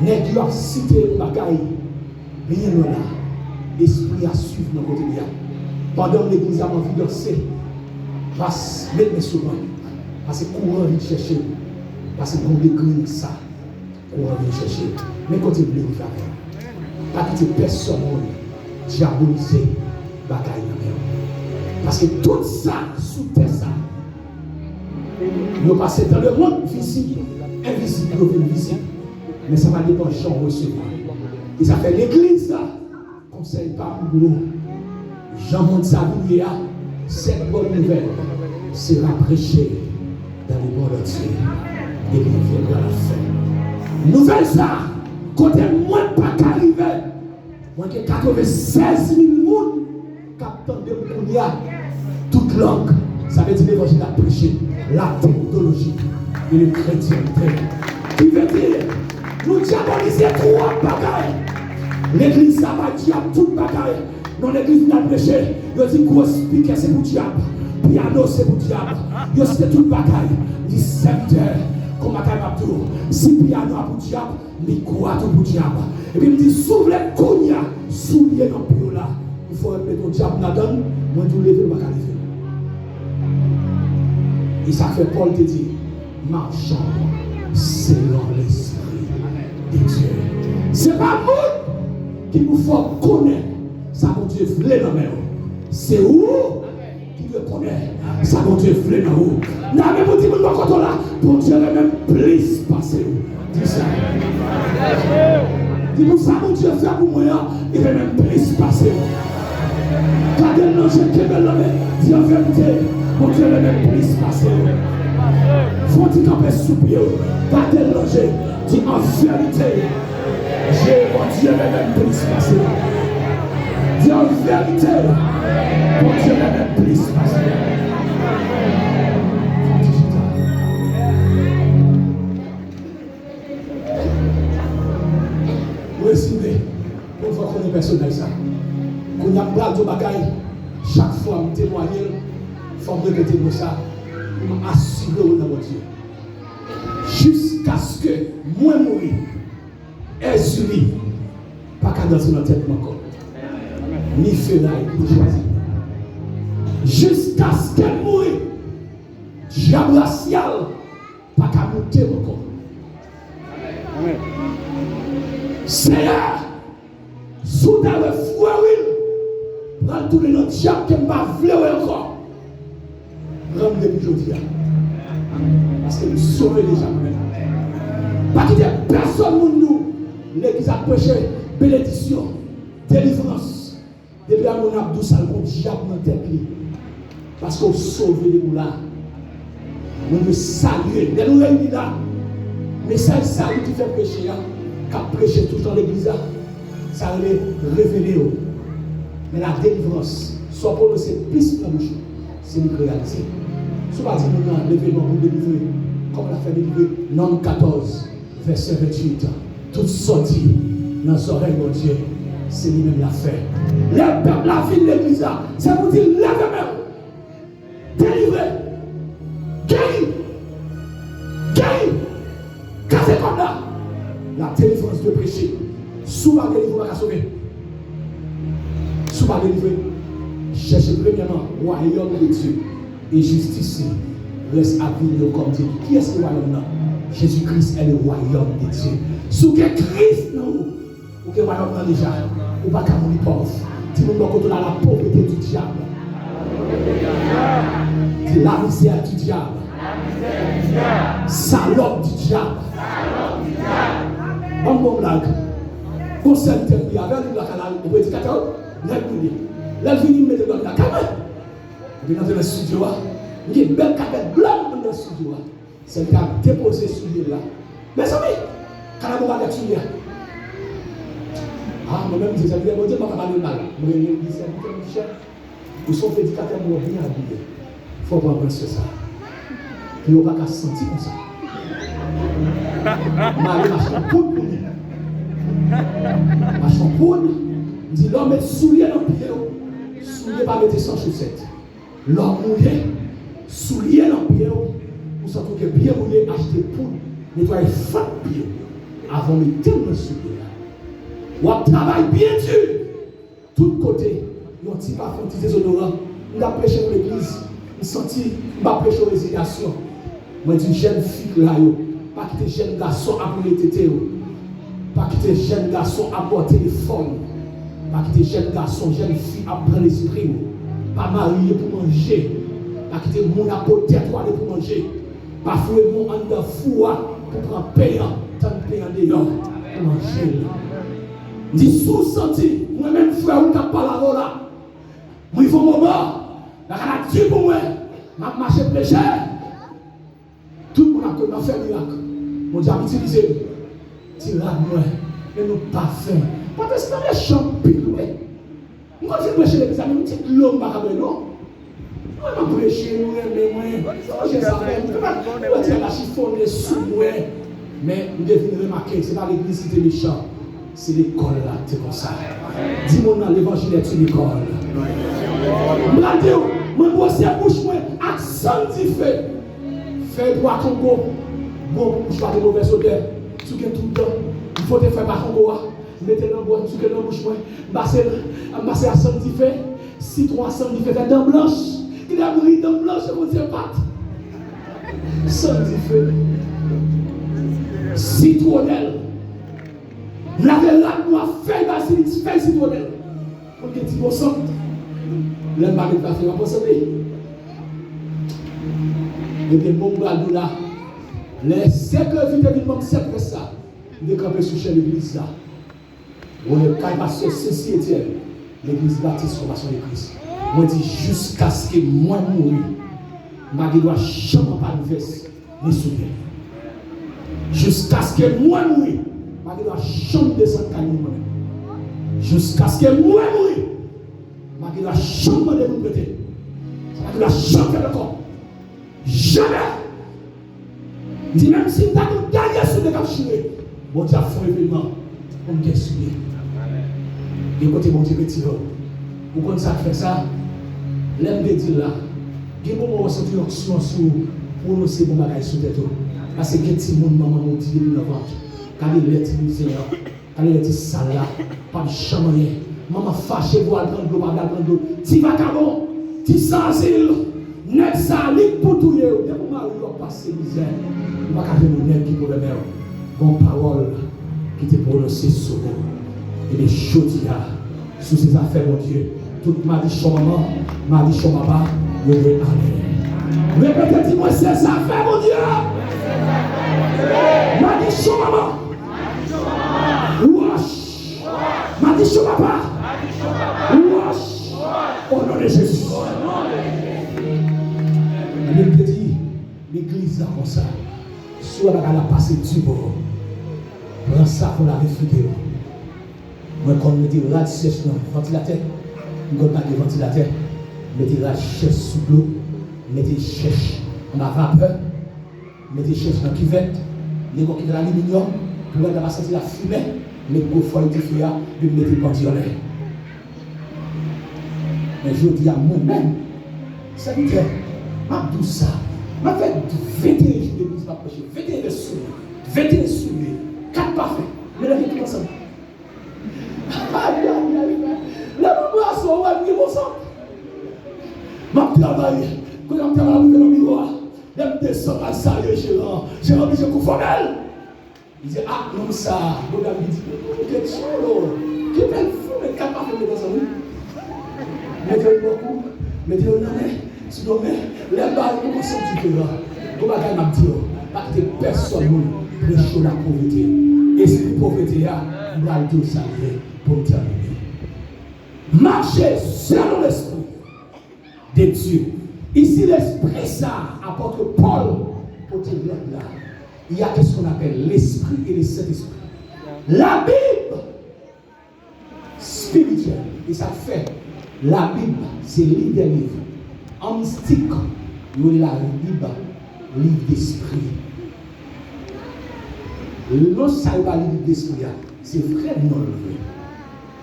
nèg yo ap site yon bagay byen lwen la. Espri a swiv mwen kote li a. Pandan m legliz la, m anvi danse. Pas, met men sou mwen. Paske kouran vin chèche m. Paske gon degre nan sa. Kouran vin chèche. Men kote m vle rive avè w. Pa kite pèsonn moun dyabolize bagay nan men w. Paske tout sa sou tè sa, yo pase dans le monde visible, invisible, yo vin vizib. Men sa va depann jan w resevwa. E sa fè legliz la, konsèy pa m pou ou, jan mond sa vin ye a, cette bonne nouvelle sera prêchée dans le monde entier et il viendra la fin. Nouvèl sa, kote mwen pa ka rive, mwen gen katrevennsèz mil moun k ap tande m kounye a, tout lang. Sa vle di levanjil ap preche, la théologie et le chrétienté. Ki vle di, nou dyabolize twòp bagay. Legliz sa bay dyab tout bagay. Non, legliz n ap preche, yo di gwo spikè se pou dyab, pyano se pou dyab. Yo site tout bagay. Li sèvitè, kòm bagay m ap di w, si pyano a pou dyab, mikwo a tou pou dyab. Epi m di, si w vle kounye a, soulye nan pye w la, m fè w met yon dyab ladan l, mwen di w leve, l pa ka leve. E sa k fè Pòl te di, marchons selon l'Esprit de Dieu. Se pa moun ki pou fè w konnen sa Bondye vle nan men w. Se ou ki dwe konnen sa Bondye vle nan ou. N a menm pou di moun bò kote w la, Bondye renmen m plis pase w. Di sa. Di pou sa Bondye fè pou mwen an, li renmen m plis pase w. Gade l nan je, kenbe l nan men, di an verite, Bondye renmen m plis pase w. Fon ti kanpe sou pye w, gade l nan je, di an verite. Je, Bondye renmen m plis pase. Di an verite, Bondye renmen m plis pase. Fon ti chita. Mwen esime, pou fò konnen pèsonaj sa. Kounye a m pral di yon bagay, chak fwa m temwaye l, fò m repete mo sa, pou m asire w nan Bondye. Jiskaske mwen mouri, Èzili pa ka danse nan tèt mwen ankò. Ni feray ki te chwazi. Jiskaske m mouri, dyab rasyal pa ka moute m ankò. Senyè, si w ta wè frè Wil pral tounen nan dyab ke m pa vle wè ankò, pran m depi jodi a. Paske m sove deja mwen menm. Pa kite pèsonn moun di w legliz ap preche benediksyon, delivrans. Depi a moun ap di w sa, l gon dyab nan tèt li. Paske w sove depi w la. Mwen vle salye. Lè nou reyini la, mesaj sali ki fè preche a, k ap preche toutan legliz la, sa rele revele w. Men la delivrans, sa w pwononse plis nan bouch ou, se li k reyalize. Si w pa di moun nan leve men w pou delivre, kòman l ap fè delivre? Nonm katòz, vèsè venntuit. Tout sa w di nan zòrèy Bondye, se li menm l ap fè. Lè pèp la vin legliz la, se pou di, leve men w, delivre, geri, geri, kraze kòd la. La délivrance de péché. Si w pa delivre, ou pa ka sove. Si w pa delivre, chèche premyèman wayòm de Dye e jistis li, rès ap vini yo kòm di. Kiyès ki wayòm nan? Jezi Kris è le wayòm de Dye. Si w gen Kris nan ou, ou gen wayòm nan deja. Ou pa ka mouri pòv. Di moun bò kote w la, la pauvreté du diable. Di la misère du diable. Salòp du diable. Ban m bon blag. Gon sèvitè m ye avè l, li lakay la, yon predikatè, nèg li ye. Lè l vini, m mete blag la. Kalme! Epi n antre nan estidyo a, m gen bèl kapèt blan anndan estidyo a. Sèvitè a depoze soulye l la. Mezanmi, kalabou avèk soulye a. A, mwen menm, m di, sèvitè Bondye, m pa ka pale l mal. Mwen rele l, m di, sèvitè, monchè, ou se yon predikatè, m wè w byen abiye. Fò w pran prensip sa. Pye w pa ka santi konsa. M ale m achte yon poud pou li. M achte yon poud, m di, lè w met soulye nan pye w, soulye pa mete san chosèt. Lè w mouye, soulye nan pye w, ou santi w gen pye mouye, achte poud, netwaye fant pye w avan w mete l nan soulye a. W ap travay byen di. Tout kote, yon ti pafon, ti dezodoran. M t ap preche pou legliz, m santi m pa preche yon rezilyasyon. Mwen di jèn fi k la yo, pa kite jèn gason ap woule tete yo. Pa kite jèn gason ap ba w telefòn. Pa kite jèn gason, jèn fi ap pran lespri w. Pa marye pou manje. Pa kite moun ap pot tèt ou ale pou manje. Pa foure men w anndan fou a pou pran pen an, tann pen an deyò pou manje l. M di, si w santi, mwen menm frè ou k ap pale avè w la, m rive yon moman, bagay la di pou mwen, m ap mache preche. Tout moun ap konn m ap fè mirak. Bondye ap itilize m. Ti rad mwen, men nou pa fen. Pwotestan mechan anpil wi. M konn fin preche legliz la, men yon ti dlo m pa ka bwè non. Mwen m ap preche, nou renmen mwen. Sonje sa menm. Mwen ti la chifonnen sou mwen. Men m te vin remake, se pa legliz ki te mechan. Se lekòl la ki te konsa. Di moun nan, levanjil è ti lekòl. M pral di w, mwen bwose bouch mwen ak sann dife. Fèy pwa kongo, bon pou bouch pa gen movèz odè. Si w gen tout dan, m fwote fèy pwa kongo a, m mete l nan bwèt, m souke l nan bouch mwen, m pase l, m pase a sann dife. Sitwon a sann dife fè dan blanch. Kilè m ri dan blanch, se konn se pat. Sann dife. Sitwonèl. M lave rad mwen ak fèy bazilik, fèy sitwonèl. Pou l gen ti bon sant. Lè m pa met pafen, m ap pran sant wi. Ebyen, bon, m pral di w la. Lè sèt leve te vin ban m sèt vès sa, m te kanpe sou chè legliz la. Wè kay pastè Sesi Etyèn, legliz Batis Konpasyon de Kris. Mwen di, jiskaske mwen mouri, m pa gen dwa janm anba yon vès ni soutyen. Jiskaske mwen mouri, m pa gen dwa janm desann kay moun mwen menm. Jiskaske mwen mouri, m pa gen dwa janm mande moun prete. Sa pa gen dwa janm fèt ankò. Jamè! M di, menm si m ta gen yon dènye soulye k ap chire, Bondye ap fè yon evenman pou m gen soulye. Gen kote Bondye retire w. Ou konn sa k fè sa? Lè m te di l la, gen moman w santi yon onksyon sou ou, pwononse bon bagay sou tèt ou. Paske gen timoun manman w di depi nan vant. Gade lè ti bouzen an. Gade lè ti sal la, p ap janm anyen. Manman fache pou al pran dlo, pa vle al pran dlo. Ti vakabon, ti sanzil, nèg sa a li k pou touye w. Depi w mari w ap pase mizè, ou pa ka jwenn yon nèg ki pou renmen w. Gon pawòl ki te pwononse sou ou. Ebyen, jodi a, sou se zafè Bondye, tout madichon manman, madichon papa, yo dwe ale. Repete, di mwen, se zafè Bondye. Madichon manman, wòch. Madichon papa, wòch. O non de Jezi. Bib te di legliz la konsa, si w wè bagay la pase di bò, pran savon lave figi w. Mwen konn mete rad chèch nan vantilatè. M konn pa gen vantilatè. M mete rad chèch sou dlo. M mete chèch anba vapè. M mete chèch nan kivèt. M gen yon kivèt aliminyòm. Pou rad la pa santi lafimen. M met gwo fòy dife a. Epi m mete pandye anlè. Men jodi a, mwen menm, sèvitè, m ap di w sa. M ap fè venteyen jou legliz m ap preche. Venteyen vès soulye. Venteyen soulye. Kat pafen. Melanje tout ansanm. Ay, ay, ay, ay. Lè m anbrase w, w wè m gen bon sant. M ap travay. Kounye a m travay, m rive nan biwo a. Lè m desann al salye jeran an, jeran an oblije konfòme l. Li di, a, nonm sa a, bon dam ki di, ou gen tcholo, ki bèl fou, men kat pafen met ansanm, wi. Mete yo bò kou, mete yo nan men. Sou do men, lè m ba yo, ou konn santi ke la. Gon bagay m ap di yo, pa kite pèsòn moun preche w lapovrete. Espri povrete a, m pral di w sa l ye pou m tèmine. Mache selon lespri de Dieu. Isi, lespri sa a, apòt Pòl pote lèt la. Il y a qu'est-ce qu'on appelle l'esprit et le Saint-Esprit. La Bible spirituel. E sa k fè Labib se liv dè liv. An mistik, yo rele Labib liv despri. Non sa yo ba li liv despri a, se vrè non l vre.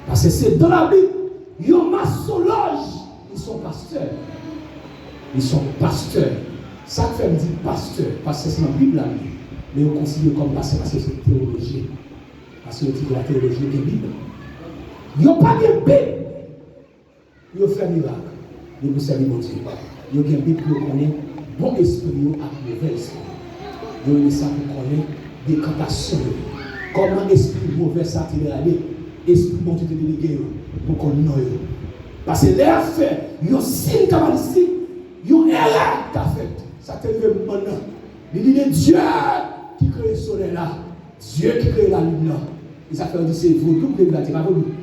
Paske se dans la Bible, yon masonlòj, ils sont pasteurs. Ils sont pasteurs. Sa k fè m di pastè, pastè se nan Bib la li ye. Men yo konsidere kòm pastè paske se teyolojyen. Paske yo di ke la teyoloji yo gen Bib. Yo pa gen Bib pou yo fè mirak. Yo pou sèvi Bondye. Yo gen Bib pou yo konnen bon espri yo ak movè espri yo. Yo rele sa pou konnen dekantasyon yo. Kòman espri movè sa te rale, espri Bondye te delege yo pou konn non yo. Paske lè y ap fè yon siy kabalistik, yon erè ka fèt. Sa k te rive Boukman nan. Li di, men Dye ki kreye solèy la, Dye ki kreye lalin nan. E sa k fè yo di se vodou, men Bib la di pa vodou.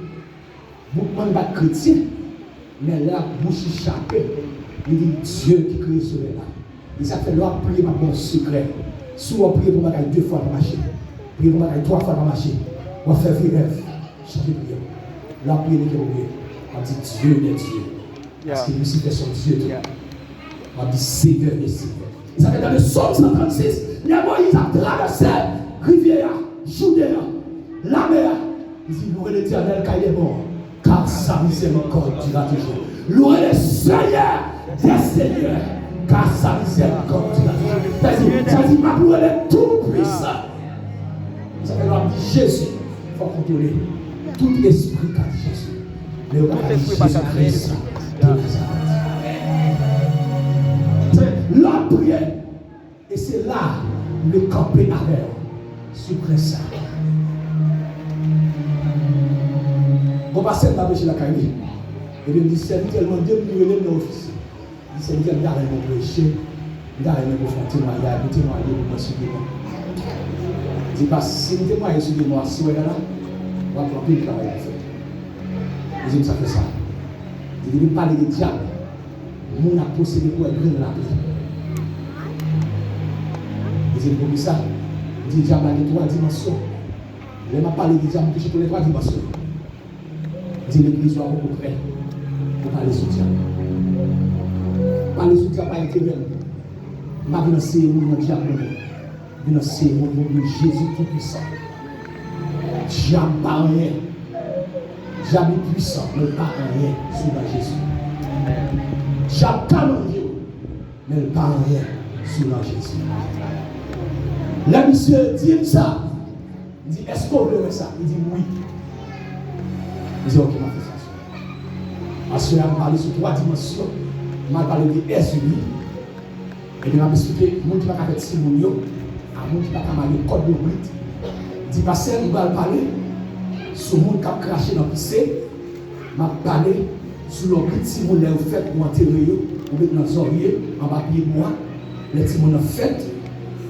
Boukman pa t kretyen, men lè l ap bouch li chape, li di Dye ki kreye solèy la. E sa k fè lè w ap priye, m ap ba w sekrè. Si w ap priye pou yon bagay de fwa pa mache, priye pou yon bagay twa fwa pa mache, w ap fè vye rèv, chanje priyè w. Lè w ap priye, li gen pou priye. W ap di Dye dè dye. Paske Lisifè se yon dye tou. W ap di Seyè dè seyè. E sa fè nan Sòm san trannsis, lè Moyiz ap travèse rivyè a, Jouden an, lamè a, li di, louez l'Éternel car il est bon, car sa miséricorde dure à toujours. Louez le Seigneur des seigneurs, car sa miséricorde dure à toujours. Sa di, sa di, m ap louwe le Tout-Puissant. Sa fè lè w ap di Jezi, fòk ou kontwole tout espri k ap di Jezi. Men yo pa ka di Jezi Kris de Nazarèt. Lè w ap priye, e se la m vle kanpe avè w sou prens sa. Bon, pastè m pa preche lakay li. Epi m di sèvitè l mande m, li rele m nan ofis li. Li di sèvitè m ta renmen w preche, m ta renmen pou w fè yon temwayaj, pou w temwaye pou mwen sou demon. Li di pas si m temwaye sou demon a, si w wè la, w ap gen anpil travay pou fè. Li di m sa fè sa. Li di depi m pale de dyab, moun ap posede pou wè grenn lapli. Li di m poukisa? Li di dyab la gen twa dimansyon. Lè m ap pale de dyab, m touche tou lè twa dimansyon yo. Di legliz yo a poko prè pou pale sou dyab. Pale sou dyab pa enterè m. M pa vin anseye moun nan dyab mwen menm. M vin anseye moun nan Jezi Toupwisan. Dyab pa anyen. Dyab li pwisan, men l pa anyen sou non Jezi. Dyab ka manje w, men l pa anyen sou non Jezi. Lè misye di m sa, m di, èske w vle wè sa? Li di m wi. M di, oke, m ap fè sa aswè. Aswè a, m pale sou twa dimansyon. M al pale de Èzili. Epi m ap esplike moun ki pa ka fè timoun yo, a moun ki pa ka mare kòd lonbrit. Di pastè, m pral pale sou moun k ap krache nan pise. M ap pale sou lonbrit timoun lè yo fèt, ou antere yo, ou met nan zòrye, anba pye bwa. Lè timoun nan fèt,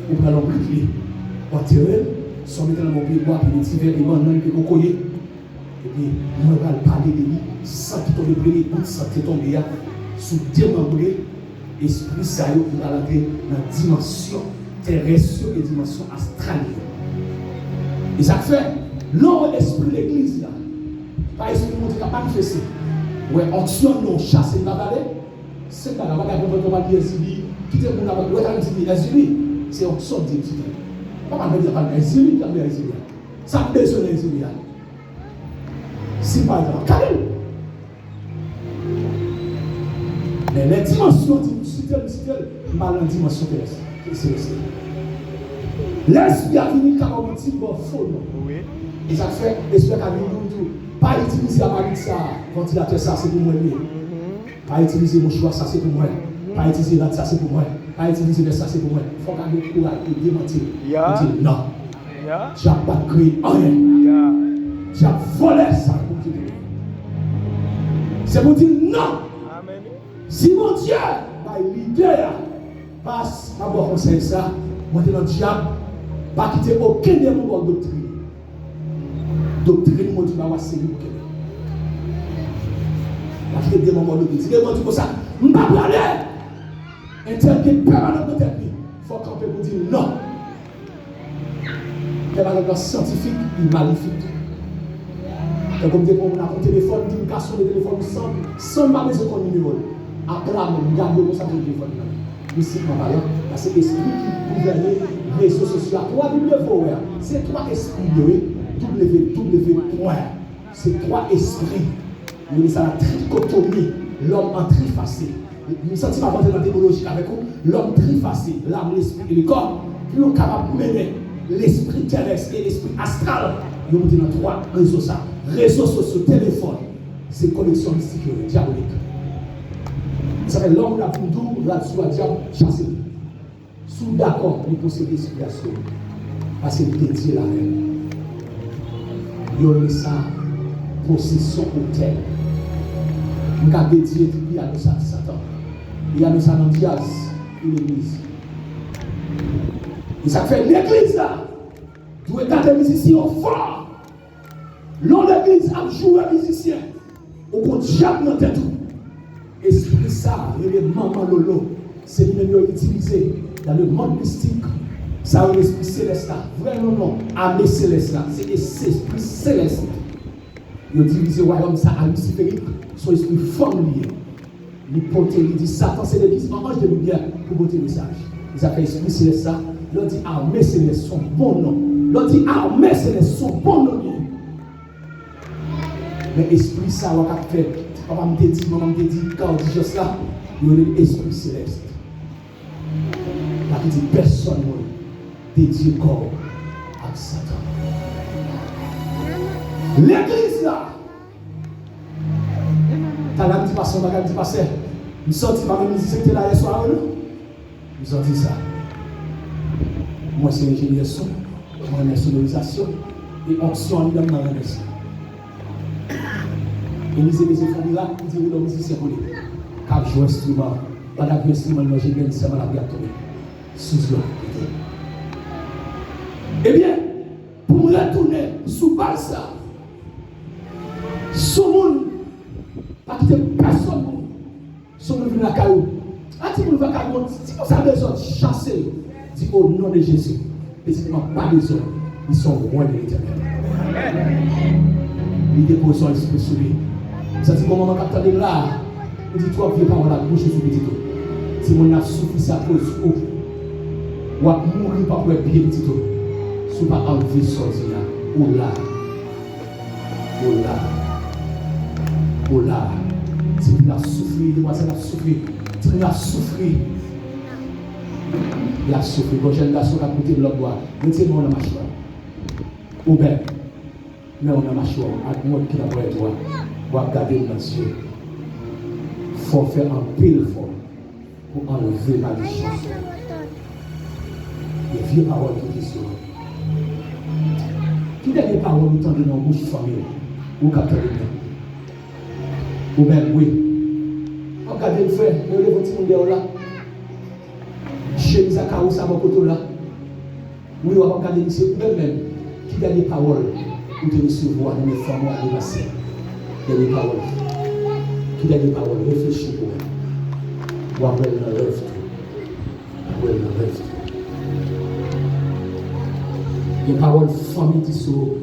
ou pran lonbrit li, ou antere l, swa w mete l anba yon pye bwa, pye vetivè, pye bannann, pye kokoye. Epi mwen pral pale de li, san ki tonbe, premye gout san ki te tonbe a, sou demanbre espri sa yo ki pral antre nan dimansyon terès yo e dimansyon astral yo. E sa k fè, lè w wè espri legliz la, pa espri Bondye k ap manifeste. Wè onksyon nou chase l pa pale, se bagay, w pa ka konprann kòman li Èzili, kite moun la, wè ta di li Èzili, se onksyon di li kite. Pa pale Bondye, pale Èzili, pale Èzili. Sa m bezwen nan Èzili a. Si pa egzanp, kale l. Men lè dimansyon di m site l, m site l, m al nan dimansyon terès, selès la. Lè espri a vini, l ka ba w manti, l ba w fo non. E sa k fè, espri a ka vini di w tou, pa itilize appareil sa, vantilatè sa, se pou mwen li ye. Pa itilize mouchwa sa, se pou mwen. Pa itilize rad sa, se pou mwen. Pa itilize vès sa, se pou mwen. Fò w ka gen kouraj pou demanti l. Pou di l non. Dyab pa t kreye anyen. Dyab vòlè sa pou di l. Se pou di l non. Si Bondye bay lide a, pas, m ap ba w konsèy sa, mwen te nan dyab, pa kite okenn demon ba w doktrin. Doktrin Bondye ba w a se li pou kenbe. Pa kite demon ba w doktrin. Di demon di konsa, m pa prale! Entèl gen pèmanan nan tèt li. Fò w kanpe pou di non. Pèmanan nan syantifik, li malefik. Tankou m te pran moun ak yon telefòn, di m ka sone telefòn ou san, san m pa bezwen konn nimewo l. Apla menm, m gade yo konsa sou telefòn nan. Mistikman palan, paske espri ki gouvène rezo sosyo a, twa W w a, se twa espri yo ye, W W W pwen. Se twa espri. Yo rele sa la trikotomi, lòm an trifase. M santi m ap antre nan demolojik avèk ou, lòm trifase, lam, lespri e lekò, pou yo kapab mennen lespri terès e lespri astral, yo moute nan twa rezo sa. Rezo sosyo, telefòn, se koneksyon mistik yo ye, dyabolik. Sa fè lè yon moun ap vin di w, rad sou a dyab, chase l. Si w dakò, li posede espri a sou ou. Paske li dedye l avè l. Yo rele sa posesyon otèl. M ka dedye tout vi a nou sa, Satan. Vi a nou sa nan dyaz, pou legliz. E sa k fè legliz la dwe gade mizisyen yo fò. Lè yon legliz ap joure mizisyen, ou gon dyab nan tèt ou. Espri sa rele manman lolo. Se li menm yo itilize dans le monde mystique. Sa yo rele espri selès la. Vrè non non, ame selès la. Se es- espri selès. Yo divize wayòm sa a Lisiferik, se yon espri fanm li ye. Li pote, li di Satan se legliz an anj de limyè pou pote mesaj. E sa fè espri selès sa, lè w di ame selès se yon bon non. Lè w di ame selès se yon bon non li ye. Men espri sa yo k ap fè, papa m te di, manman m te di, kawdijòs la, yo rele l espri selès. Pa kite pèsonn moun dedye kò w ak Satan. Legliz la, talè m di pastè, m pa ka di pastè, m santi pa menm mizisyen ki te la yè swa yo non. M santi sa. Mwen se enjenyè son, mwen renmen sonorizasyon, e onksyon anndan m nan renmen sa. Elize bezwen fè yon mirak, li di wi, lòt mizisyen pou li. K ap jwe enstriman, pandan l ap jwe enstriman, li manje grenn sèman l ap gade tonbe. Sou zye l ap pete. Ebyen, pou m retounen sou baz sa, sou moun, pa kite pèsonn moun. Si moun vin lakay ou, a timoun vagabon, timoun sa dezòd, chase yo. Di, o non de Jezi, pitit mwen pa dezòd, li se yon roi de Letènèl. Li depoze yon espri sou li. M santi gon manman k ap tande m la, ou di twòp vye pawòl ak bouch ou sou pitit ou. Timoun nan ap soufri, se akoz ou. W ap mouri, w p ap wè pye pitit ou. Si w pa anlve sa w di a, ou la. Ou la. Ou la. Timoun ap soufri, demwazèl ap soufri, timoun ap soufri. Y ap soufri. Gon jèn gason k ap koute m lòtbò a. Retire men w nan machwa. Ou bèl. Men w nan machwa w ak mòd ki nan ponyèt ou a. W ap gade m nan zye. Fò w fè anpil efò pou anlve malisyans. Gen vye pawòl ki te sou ou. Ki dènye pawòl ou tande nan bouch fanmi w? Ou k ap tande m nan. Ou menm, wi. W ap gade l, frè, men yo leve yon timoun dèyè w la. Chemiz a kawo sa bò kote w la. Wi, w ap ap gade misye, ou menm menm. Ki dènye pawòl ou te resevwa nan men fanmi w ane pase? Dènye pawòl. Ki dènye pawòl? Reflechi pou mwen. W ap wè l nan rèv tou. W ap wè l nan rèv tou. Gen pawòl fanmi di sou ou,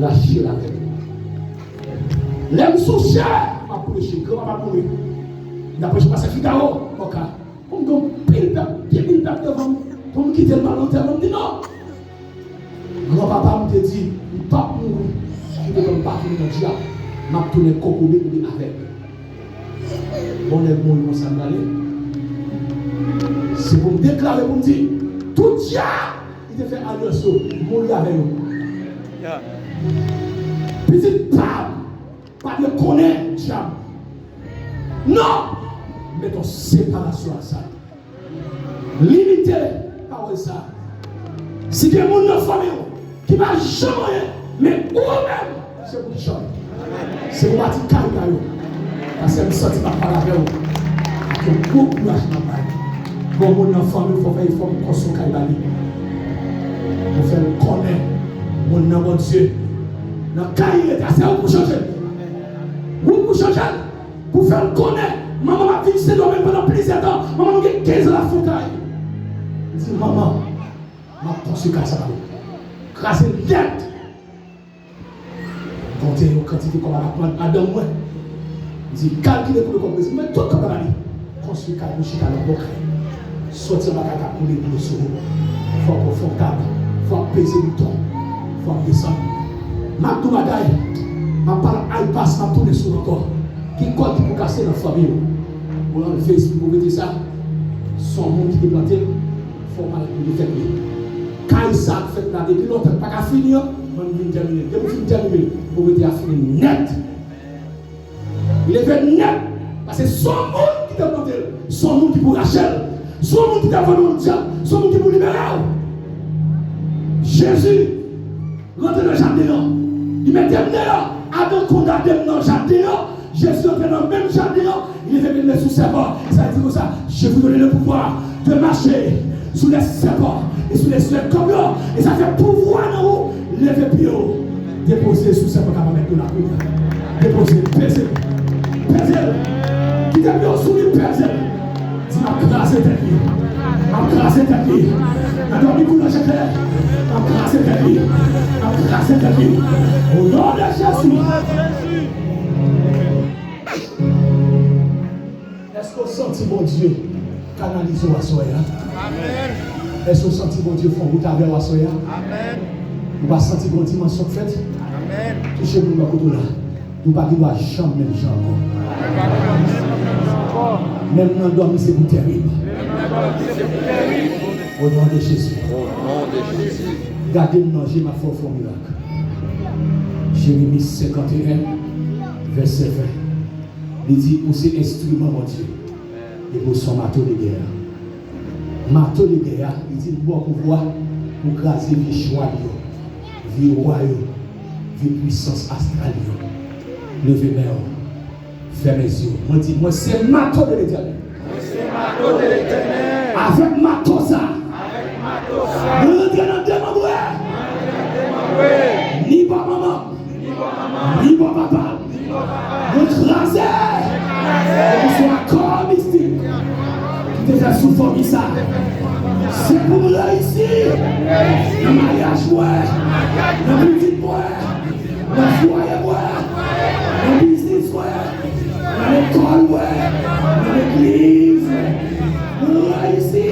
rache l avè l. Lè m sou chè, m ap preche, granpapa m mouri. M t ap preche pastè Figaro, Oka. Pou m gen yon pil pèp, de mil pèp devan m, pou m kite l m al antèman, m di non. Granpapa m te di, m p ap mouri, kite m pa tounen nan dyab, m ap tounen kokobe oubyen avèg. Bon, nèg mouri konsa m prale. Se pou m deklare, pou m di, tout dyab ki te fè alyans yo, mouri avè yo. Pitit pa m pa dwe konnen dyab. Non! Met yon separasyon ak sa. Limite pawòl sa. Si gen moun nan fanmi w ki pa janm anyen, men ou menm, se pou w ki chòt. Se pou w bati kay pa yo. Paske m santi m ap pale avè w ak yon gwo kouraj m ap bay. Gon moun nan fanmi w, fò w fè efò pou w konstwi yon kay ba li. Pou w fè l konnen moun nan Bondye. Nan kay li rete a, se ou pou chanje l. Ou pou chanje l. Pou fè l konnen, manman m ap viv Sendomeng pandan plizyè tan. Manman m gen kenz an Lafontay. Li di, manman, m ap konstwi kay sa ba ou. Kraze l nèt. Konte yon kantite kòb a la pran adan mwen. Li di, kalkile konbyen kòb bezwen. Mwen tout kòb la ba li. Konstwi kay, nou chita nan bon kay. Soti anba kay k ap koule dlo sou ou. Fò w fè yon tab. Fò w ap peze bouton. Fò w ap desann. M ap di w bagay. M ap pale ak Aypas, m ap tounen sou ou ankò. Ki kòd ki pou kase nan fanmi w? Pou anlve espri povrete sa. Se yon moun ki te plante l. Fò w pale pou li fèt li. Kay sa k fèt la depi lontan, li pa ka fini an. Mwen m vin tèmine l. Depi m fin tèmine l, povrete a fini nèt. Li leve nèt. Paske se yon moun ki te plante l. Se yon moun ki pou rache l. Se yon moun ki te vann ou dyab. Se yon moun ki pou libere w. Jezi rantre nan jaden an. Li mete m deyò. Adan kondane m nan jaden an. Jezi antre nan menm jaden an, li leve men l sou sèpan. Sa di konsa, Je vous donne le pouvoir de marcher sur les serpents et sur les scorpions. E sa fè pouvwa nan ou, leve pye w. Depoze sou sèpan k ap mèt nou la kounye a. Depoze l, peze l. Peze l. Kite pye w sou li, peze l. Di, "M ap kraze tèt li. M ap kraze tèt li." Nan dòmi kou nan je klè. "M ap kraze tèt li. M ap kraze tèt li." O non de Jezi. Èske w santi Bondye kanalize w aswè a? Amèn. Èske w santi Bondye fè yon wout avè w aswè a? Amèn. Ou pa santi gon dimansyon k fèt? Amèn. Touche moun bò kote w la. Ou pa gen dwa janm menm jan ankò. Menm nan dòmi, se pou tèrib. O non de Jezi. O non de Jezi. Gade m nan je, m ap fè w fè yon mirak. Jeremi senkanteyen, vèsè ven. Li di, "Ou se enstriman Bondye, epi w se yon mato de gè." Mato de gè a, li di, "M ba w pouvwa pou w kraze vye chwal yo, vye wa yo, vye pwisans astral yo." Leve men w, fèmen zye w. Mwen di, "Mwen se mato de Letènèl." Mwen se mato de Letènèl. Avèk mato sa, avèk mato sa, mwen rantre nan demanbre. Mwen rantre nan demanbre. Ni bò manman, ni bò papa. Mwen kraze. Epi se akò mistik ki te fè sou fanmi sa. Se pou m reyisi nan maryaj mwen, nan pitit mwen, nan fwaye mwen, nan biznis mwen, nan lekòl mwen, nan legliz mwen. Reyisi!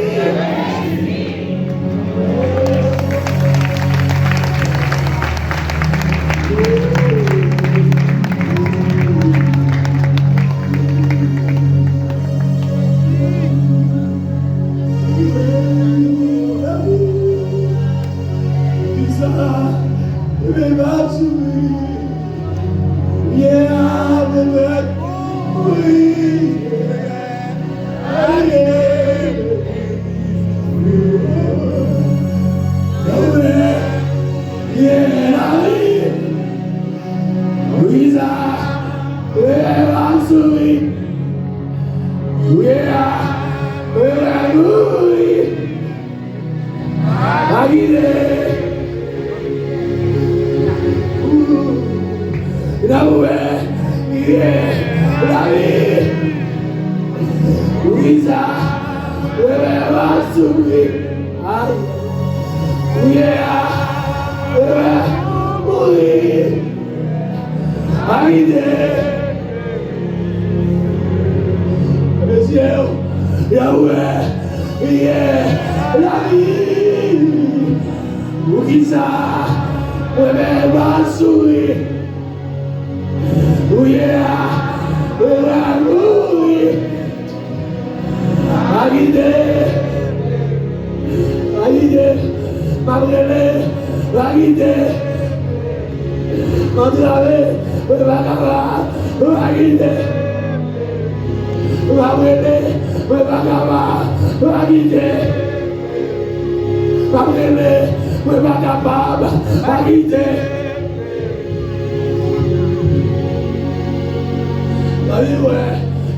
Pa kite. N ap wè, ye, lavi. Wi, sa, wè, wè, w ap soufri. Ay. Wi, a, wè, mouri. Pa kite. Mesye, y ap wè, ye, lavi. Poukisa mwen menm m ap souri? Ou ye a, ou a mouri. Pa kite, pa kite, m ap rele, pa kite. Antrave, mwen pa kapab, pa kite. M ap rele, mwen pa kapab, pa kite. M ap rele, mwen pa kapab, pa kite. Ann wè,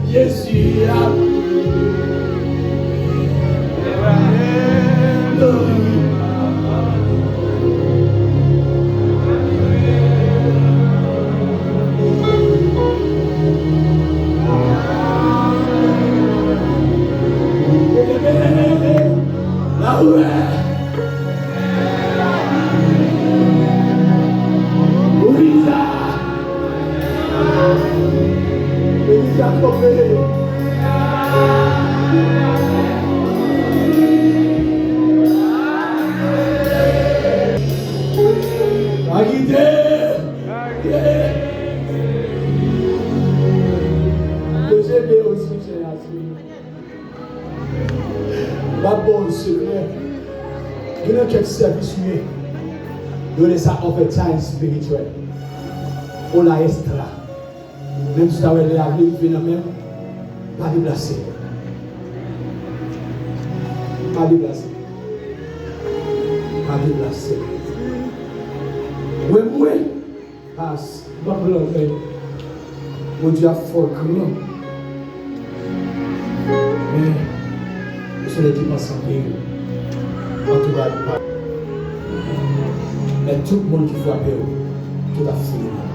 Jezi ap Pa kite! Dezyèm de yo sou chè a, sou. M ap ba w yon sekrè. Gen nan kèk sèvis ou ye, yo rele sa overtime espirityèl. Ola extra. Menm si w ta wè lè a vle rive nan men w, pa deplase. Pa deplase. Pa deplase. Wè mwen, pas, m ap lanmè. Bondye ap fè w gran. Men, ou se nèg ki panse anpil. Antouraj ou pa. Men tout moun ki frape w, tout ap fini mal.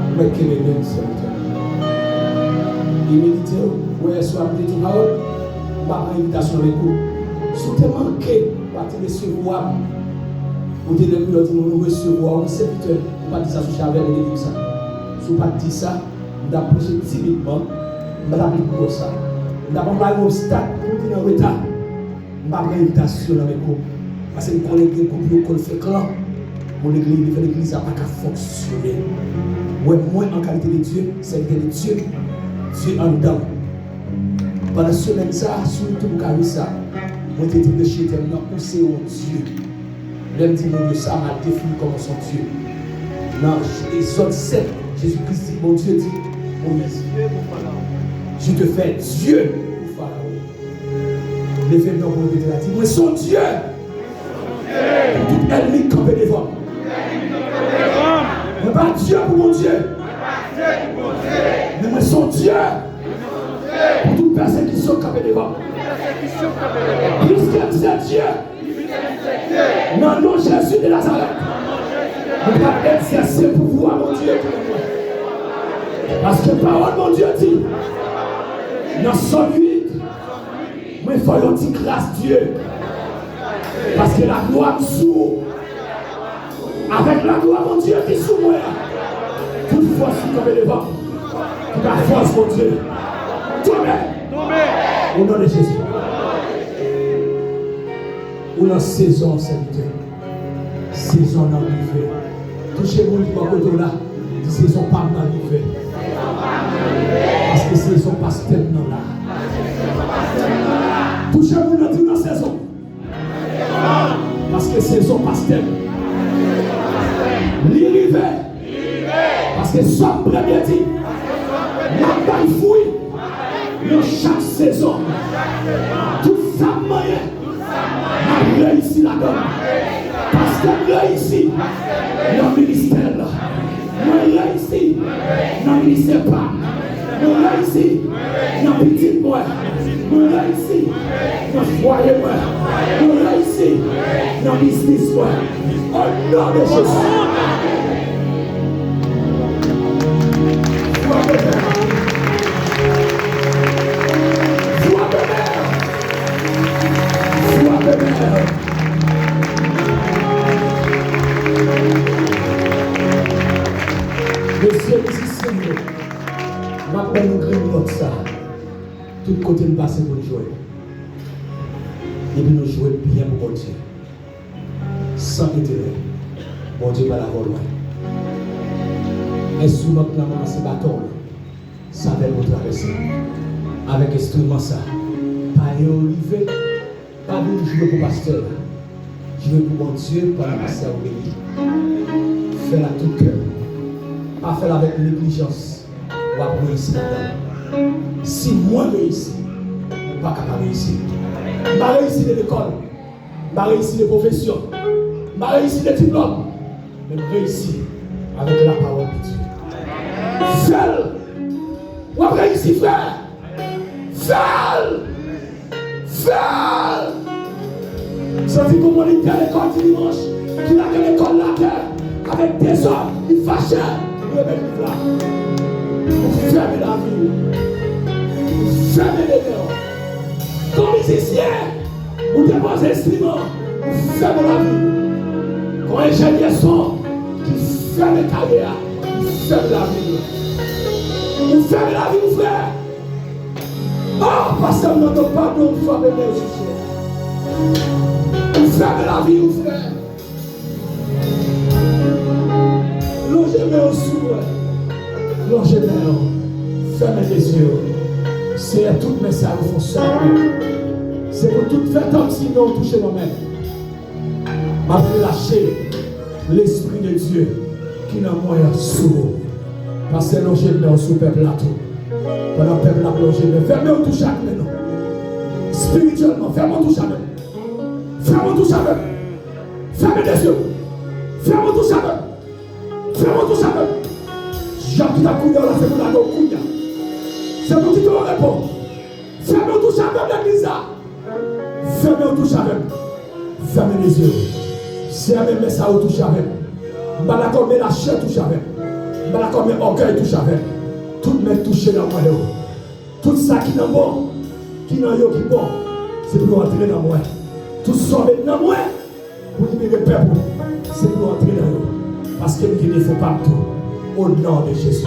Ou mèt kenbe menm sèvitè. Imilite w, wè, si w ap di tout pawòl, m pa pran envitasyon avèk ou. Si w te manke, pa te resevwa m, ou te lè pou yo di moun ou resevwa w, sèvitè, ou pa di sa sou chavè, ou te di m sa. Si w pa t di sa, m t ap preche timidman, m pa t ap li pou sa. M t ap anba yon obstak pou m vin an reta. M pa pran envitasyon nan men gwoup. Paske m konnen gen gwoup yo konn fè klan pou legliz, fè legliz la pa ka fonksyone. Wè mwen an kalite de Dye, sèvitè de Dye, Dye anndan m. Pandan semèn sa a, sou YouTube ou ka jwenn sa, mwen te di preche tèm nan, ou se yon Dye. Lè m di moun yo sa, m al defini kòman se yon Dye. Nan Egzòd sèt, Jezi Kris di, Bondye di Moyiz, je te fais Dieu pour Pharaon. Leve men w pou repete la, di, mwen se yon Dye pou tout ènmi k kanpe devan m. Mwen pa Dye pou Bondye, men mwen se yon Dye pou tout pèsekisyon k kanpe devan m. Piske m se Dye, nan non Jezi de Nazarèt, mwen pral egzèse pouvwa Bondye ki nan mwen. Paske pawòl Bondye di, nan Sòm uit, mwen fè yon ti kras Dye. Paske laglwa m sou ou. Avèk laglwa Bondye ki sou mwen an, tout fòs ki kanpe devan m, tout fòs Bondye tonbe. O non de Jezi. Ou nan sezon, sèvitè. Sezon nan rive. Touche moun ki bò kote w la. Di, sezon pa m nan rive. Paske sezon pastè m nan la. Touche moun nan, di, ou nan sezon. Paske sezon pastè m li rive. Paske Sòm premye di, m ap bay fwi nan chak sezon. Tout sa m manyen, m ap reyisi ladan l. Paske m reyisi nan ministè l. Mwen reyisi nan ministè pa m. Mwen reyisi nan pitit mwen. Mwen reyisi nan fwaye mwen. Mwen reyisi nan biznis mwen. O non de Jezi. Frape men. Frape men. Frape men. Mesye mizisyen yo, m ap ban nou grenn nòt sa. Tout kote n pase pou n jwe. Epi nou jwe byen pou Bondye. San enterè. Bondye pral avè w lwen. Enstriman k nan men w se baton w. Sa fè pou travèse. Avèk enstriman sa, pale yo rive. Pa vin jwe pou pastè. Jwe pou Bondye pandan pastè a beni. Fè l ak tout kè w. Pa fè l avèk neglijans. W ap reyisi ladan l. Si mwen reyisi, ou pa ka pa reyisi. M pa reyisi de lekòl. M pa reyisi de pwofesyon. M pa reyisi de diplòm. Men m reyisi avèk lapawòl de Dye. Fè l! W ap reyisi, frè! Fè l! Fè l! Santi gon moniteur lekòl di dimanch ki lage lekòl la atè avèk dezòd, li fache, li remèt liv la. Ou fèmen lavi w. Ou fèmen demen w. Gon mizisyen, ou depoze enstriman, ou fèmen lavi w. Gon enjenyè son ki fèmen karyè a, ou fèmen lavi w. Ou fèmen lavi w, frè. Oh, pastè m nan, donk, padon, m frape men w sou syèl. Ou fèmen lavi w, frè. Lonje men w sou mwen. Lonje men w. Fèmen de zye w. Seyè, tout men sa yo fè w sèl ou menm. Se pou tout fè tann si men w touche nan men m. M ap relache Lespri de Dye ki nan mwen an sou ou. Pastè, lonje men w sou pèp la tou. Pandan pèp la ap lonje men, fèmen w touche ak men nou. Espirityèlman, fèmen w touche avè m. Fèmen w touche avè m. Fèmen de zye w. Fèmen w touche avè m. Fèmen w touche avè m. Jan ki t ap kounye a la, se pou lage w kounye a. Se pou kite w an repo. Fèmen w touche avè m, legliz la. Fèmen w touche avè m. Fèmen de zye w. Fèmen men sa yo touche avè m. M pa dakò men lachè touche avè m. M pa dakò men ògèy touche avè m. Tout men touche nan mwen yo. Tout sa ki nan mwen, ki nan yo ki bon, se pou yo antre nan mwen. Tout sa w met nan mwen, pou libere pèp ou, se pou yo antre nan yo. Paske m gen defo pa m tou. O non de Jezi.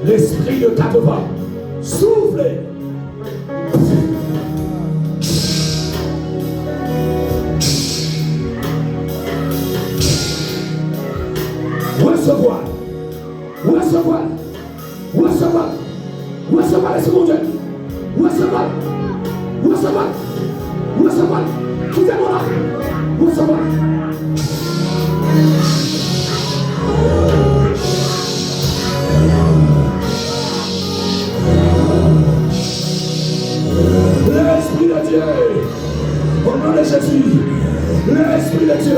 Lespri de katrevan, soufle. Resevwa. Resevwa l. Resevwa l. Resevwa l, Lespri Bondye. Resevwa l. Resevwa l. Resevwa l. Kite mò la. Resevwa l. Lespri de Dye. O non de Jezi. Lespri de Dye.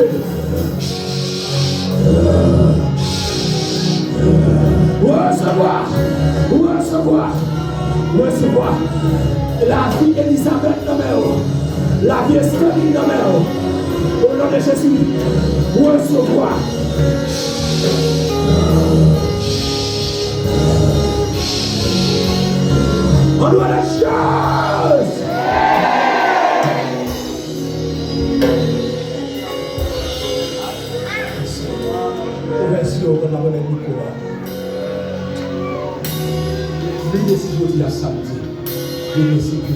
Resevwa, resevwa, resevwa. Lavi Elizabèt nan men w. Lavi Estèlin nan men w. O non de Jezi, resevwa. An non de Jezi. Ouvè zye w, pandan m remèt mikwo a. Vin resi jodi a samdi. Vin resi ke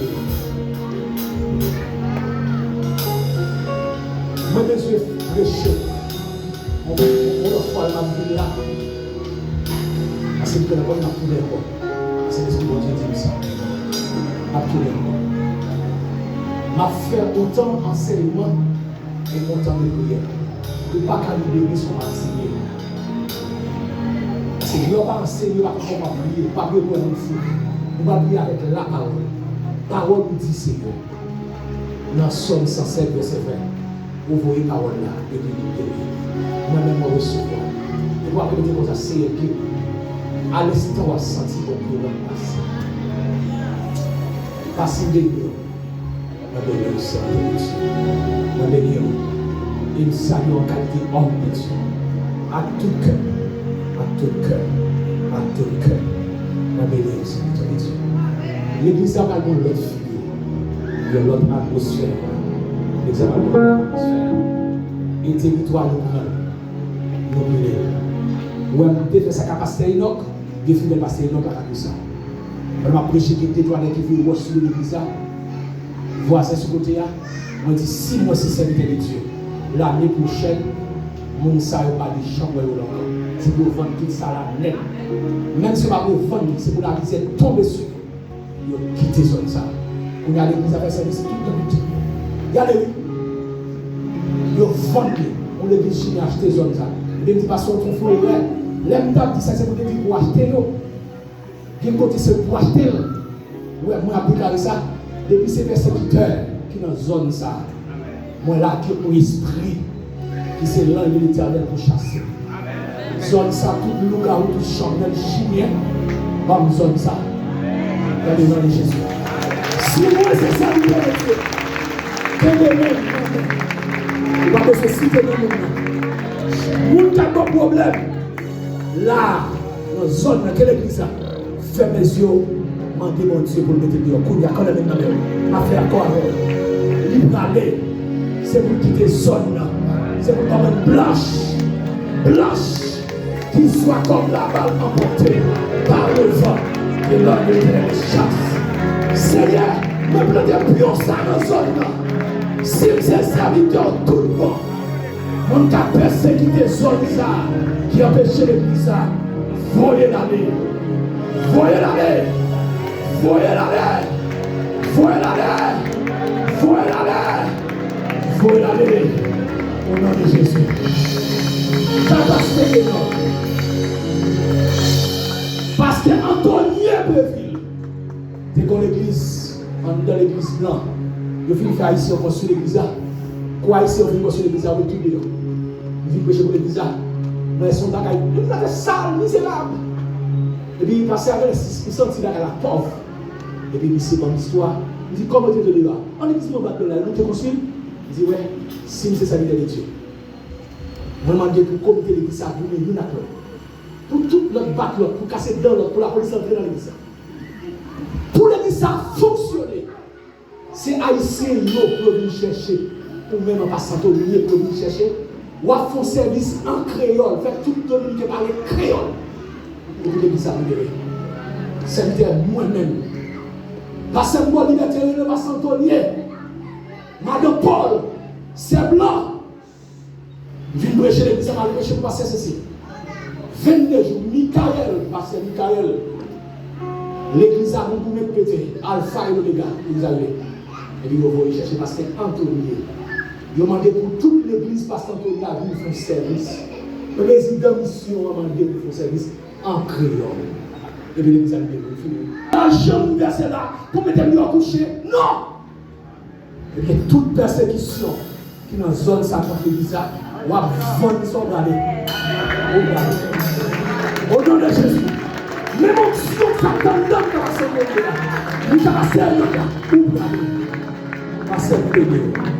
mwen bezwen preche. Yon, yon, yon lòt fwa, m ap vin la. Paske m konnen m ap tounen ankò. Paske Lespri Bondye di m sa. M ap tounen ankò. M ap fè otan ansèyman e otan de priyè. Ou pa ka libere si w pa anseye. Paske lè w pa anseye, w pa konn kòman priye. W pa priye pou yon moun fou. Ou pa priye avèk lapawòl. Pawòl ou di, Seyè. Nan Sòm san sèt, vèsè ven, ou voye pawòl la epi li beni. Mwen menm, mwen resevwa. Epi w ap repete konsa, Seyè, geri m. A lenstan w ap santi yon kourant pase. Pase beni w. Mwen beni w, Seyè Bondye. Mwen beni w. E m salye w an kalite òm de Dye. Ak tout kè m. Ak tout kè m. Ak tout kè m. Mwen beni w, Seyè Bondye. Legliz la pral gen yon lòt figi. Yon lòt atmosfè. Legliz la pral gen yon lòt atmosfè. E teritwa nou pran l. Nou pile l. Ou wè m te fè sa ka pastè Enòk, gen fidèl pastè Enòk la ka di sa. Pandan m ap preche, gen de twa nèg ki vire wòch sou legliz la. Vwazen sou kote a, mwen di, si mwen se sèvitè de Dye, lane pwochèn, moun sa yo pa gen chans wè yo la ankò. Se pou yo vann tout sa la nèt. Menm si yo pa pou yo vann li, se pou lamizè tonbe sou yo. Yo kite zòn sa. Kounye a, legliz la fè sèvis tout nan tout. Gade, wi. Yo vann li. Yon legliz chimè achte zòn sa. Epi m di, pastè, w te fè erè. Lè m t ap di sa, se pou te di pou achte yo. Gen kote se pou achte l. Ou wè, mwen ap deklare sa, depi se pèsekitè ki nan zòn sa, mwen lage yon espri ki se lanj de Letènèl pou chase. Zòn sa, tout lougawou, tout chanpyòn, chimè, ban m zòn sa. Nan non de Jezi. Si mwen se sèvitè de Dye, kenbe men m. Ou pa bezwen site non moun nan. Moun k ap ba w pwoblèm, la, nan zòn nan, ke legliz la. Fèmen zye w, mande Bondye pou l mete l deyò. Kounye a, kòlè men nan men w. M ap fè akò avè w. Li prale. Se pou l kite zòn nan. Se pou l pa wè blanch. Blanch ki swa kòm labal anpòte pa le van e lòd de Letènèl chas. Seyè, mwen plante pyon sa nan zòn nan. Si m se sèvitè w tout bon, moun k ap pèsekite zòn sa a, ki anpeche legliz sa a, voye l ale. Voye l ale. Voye l ale. Voye l ale. Voye l ale. Voye l ale. O non de Jezi. Sa pastè Enòk. Pastè Antonie Bevil. Te gen yon legliz, anndan legliz blan. Yo fin fè Ayisyen yo konstwi legliz la. Kou Ayisyen yo fin konstwi legliz la, yo met tout deyò. M vin preche pou legliz la. Mwen, se yon bagay, legliz la te sal, mizerab. Epi pastè a genlè, m santi bagay la pòv. Epi misye ban m istwa. M di, kòman yo te deyò a? An legliz mwen bat deyò la, nou te konstwi l? M di, wè, si m se sèvitè de Dye. Mwen mande pou komite legliz sa goumen youn ak lòt. Pou tout lòt bat lòt, pou kase dan lòt, pou lapolis antre nan legliz sa. Pou legliz sa fonksyone, se Ayisyen yo pou yo vin chèche. Ou menm an pa Santonye pou yo vin chèche. W ap fè yon sèvis an kreyòl. Fè tout Dominiken pale kreyòl. Pou legliz sa libere. Sèvitè mwen menm. Pastè m ba w libète, rele pa Santonye. Madan Pòl, sè blan. M vin preche legliz la, m al preche pou pastè Sesi. Vennde jou, Mikayèl, pastè Mikayèl. Legliz la goumen pete, alfa e omega, legliz la rive. Epi yo voye chèche pastè Antonie. Yo mande pou tout legliz pastè Antonie a vin fè yon sèvis. Prezidan misyon an mande pou fè yon sèvis an kreyòl. Epi legliz la rive, fini. Pa janm vèse la pou mete m deyò kouche, non! Ebyen, tout pèsekisyon ki nan zòn sa kont legliz la, w ap vann sa w prale. Ou prale. O non de Jezi. Menm onksyon k t ap anndan m nan rasanble la, li t ap sèvi la, ou prale. Pastè m peye.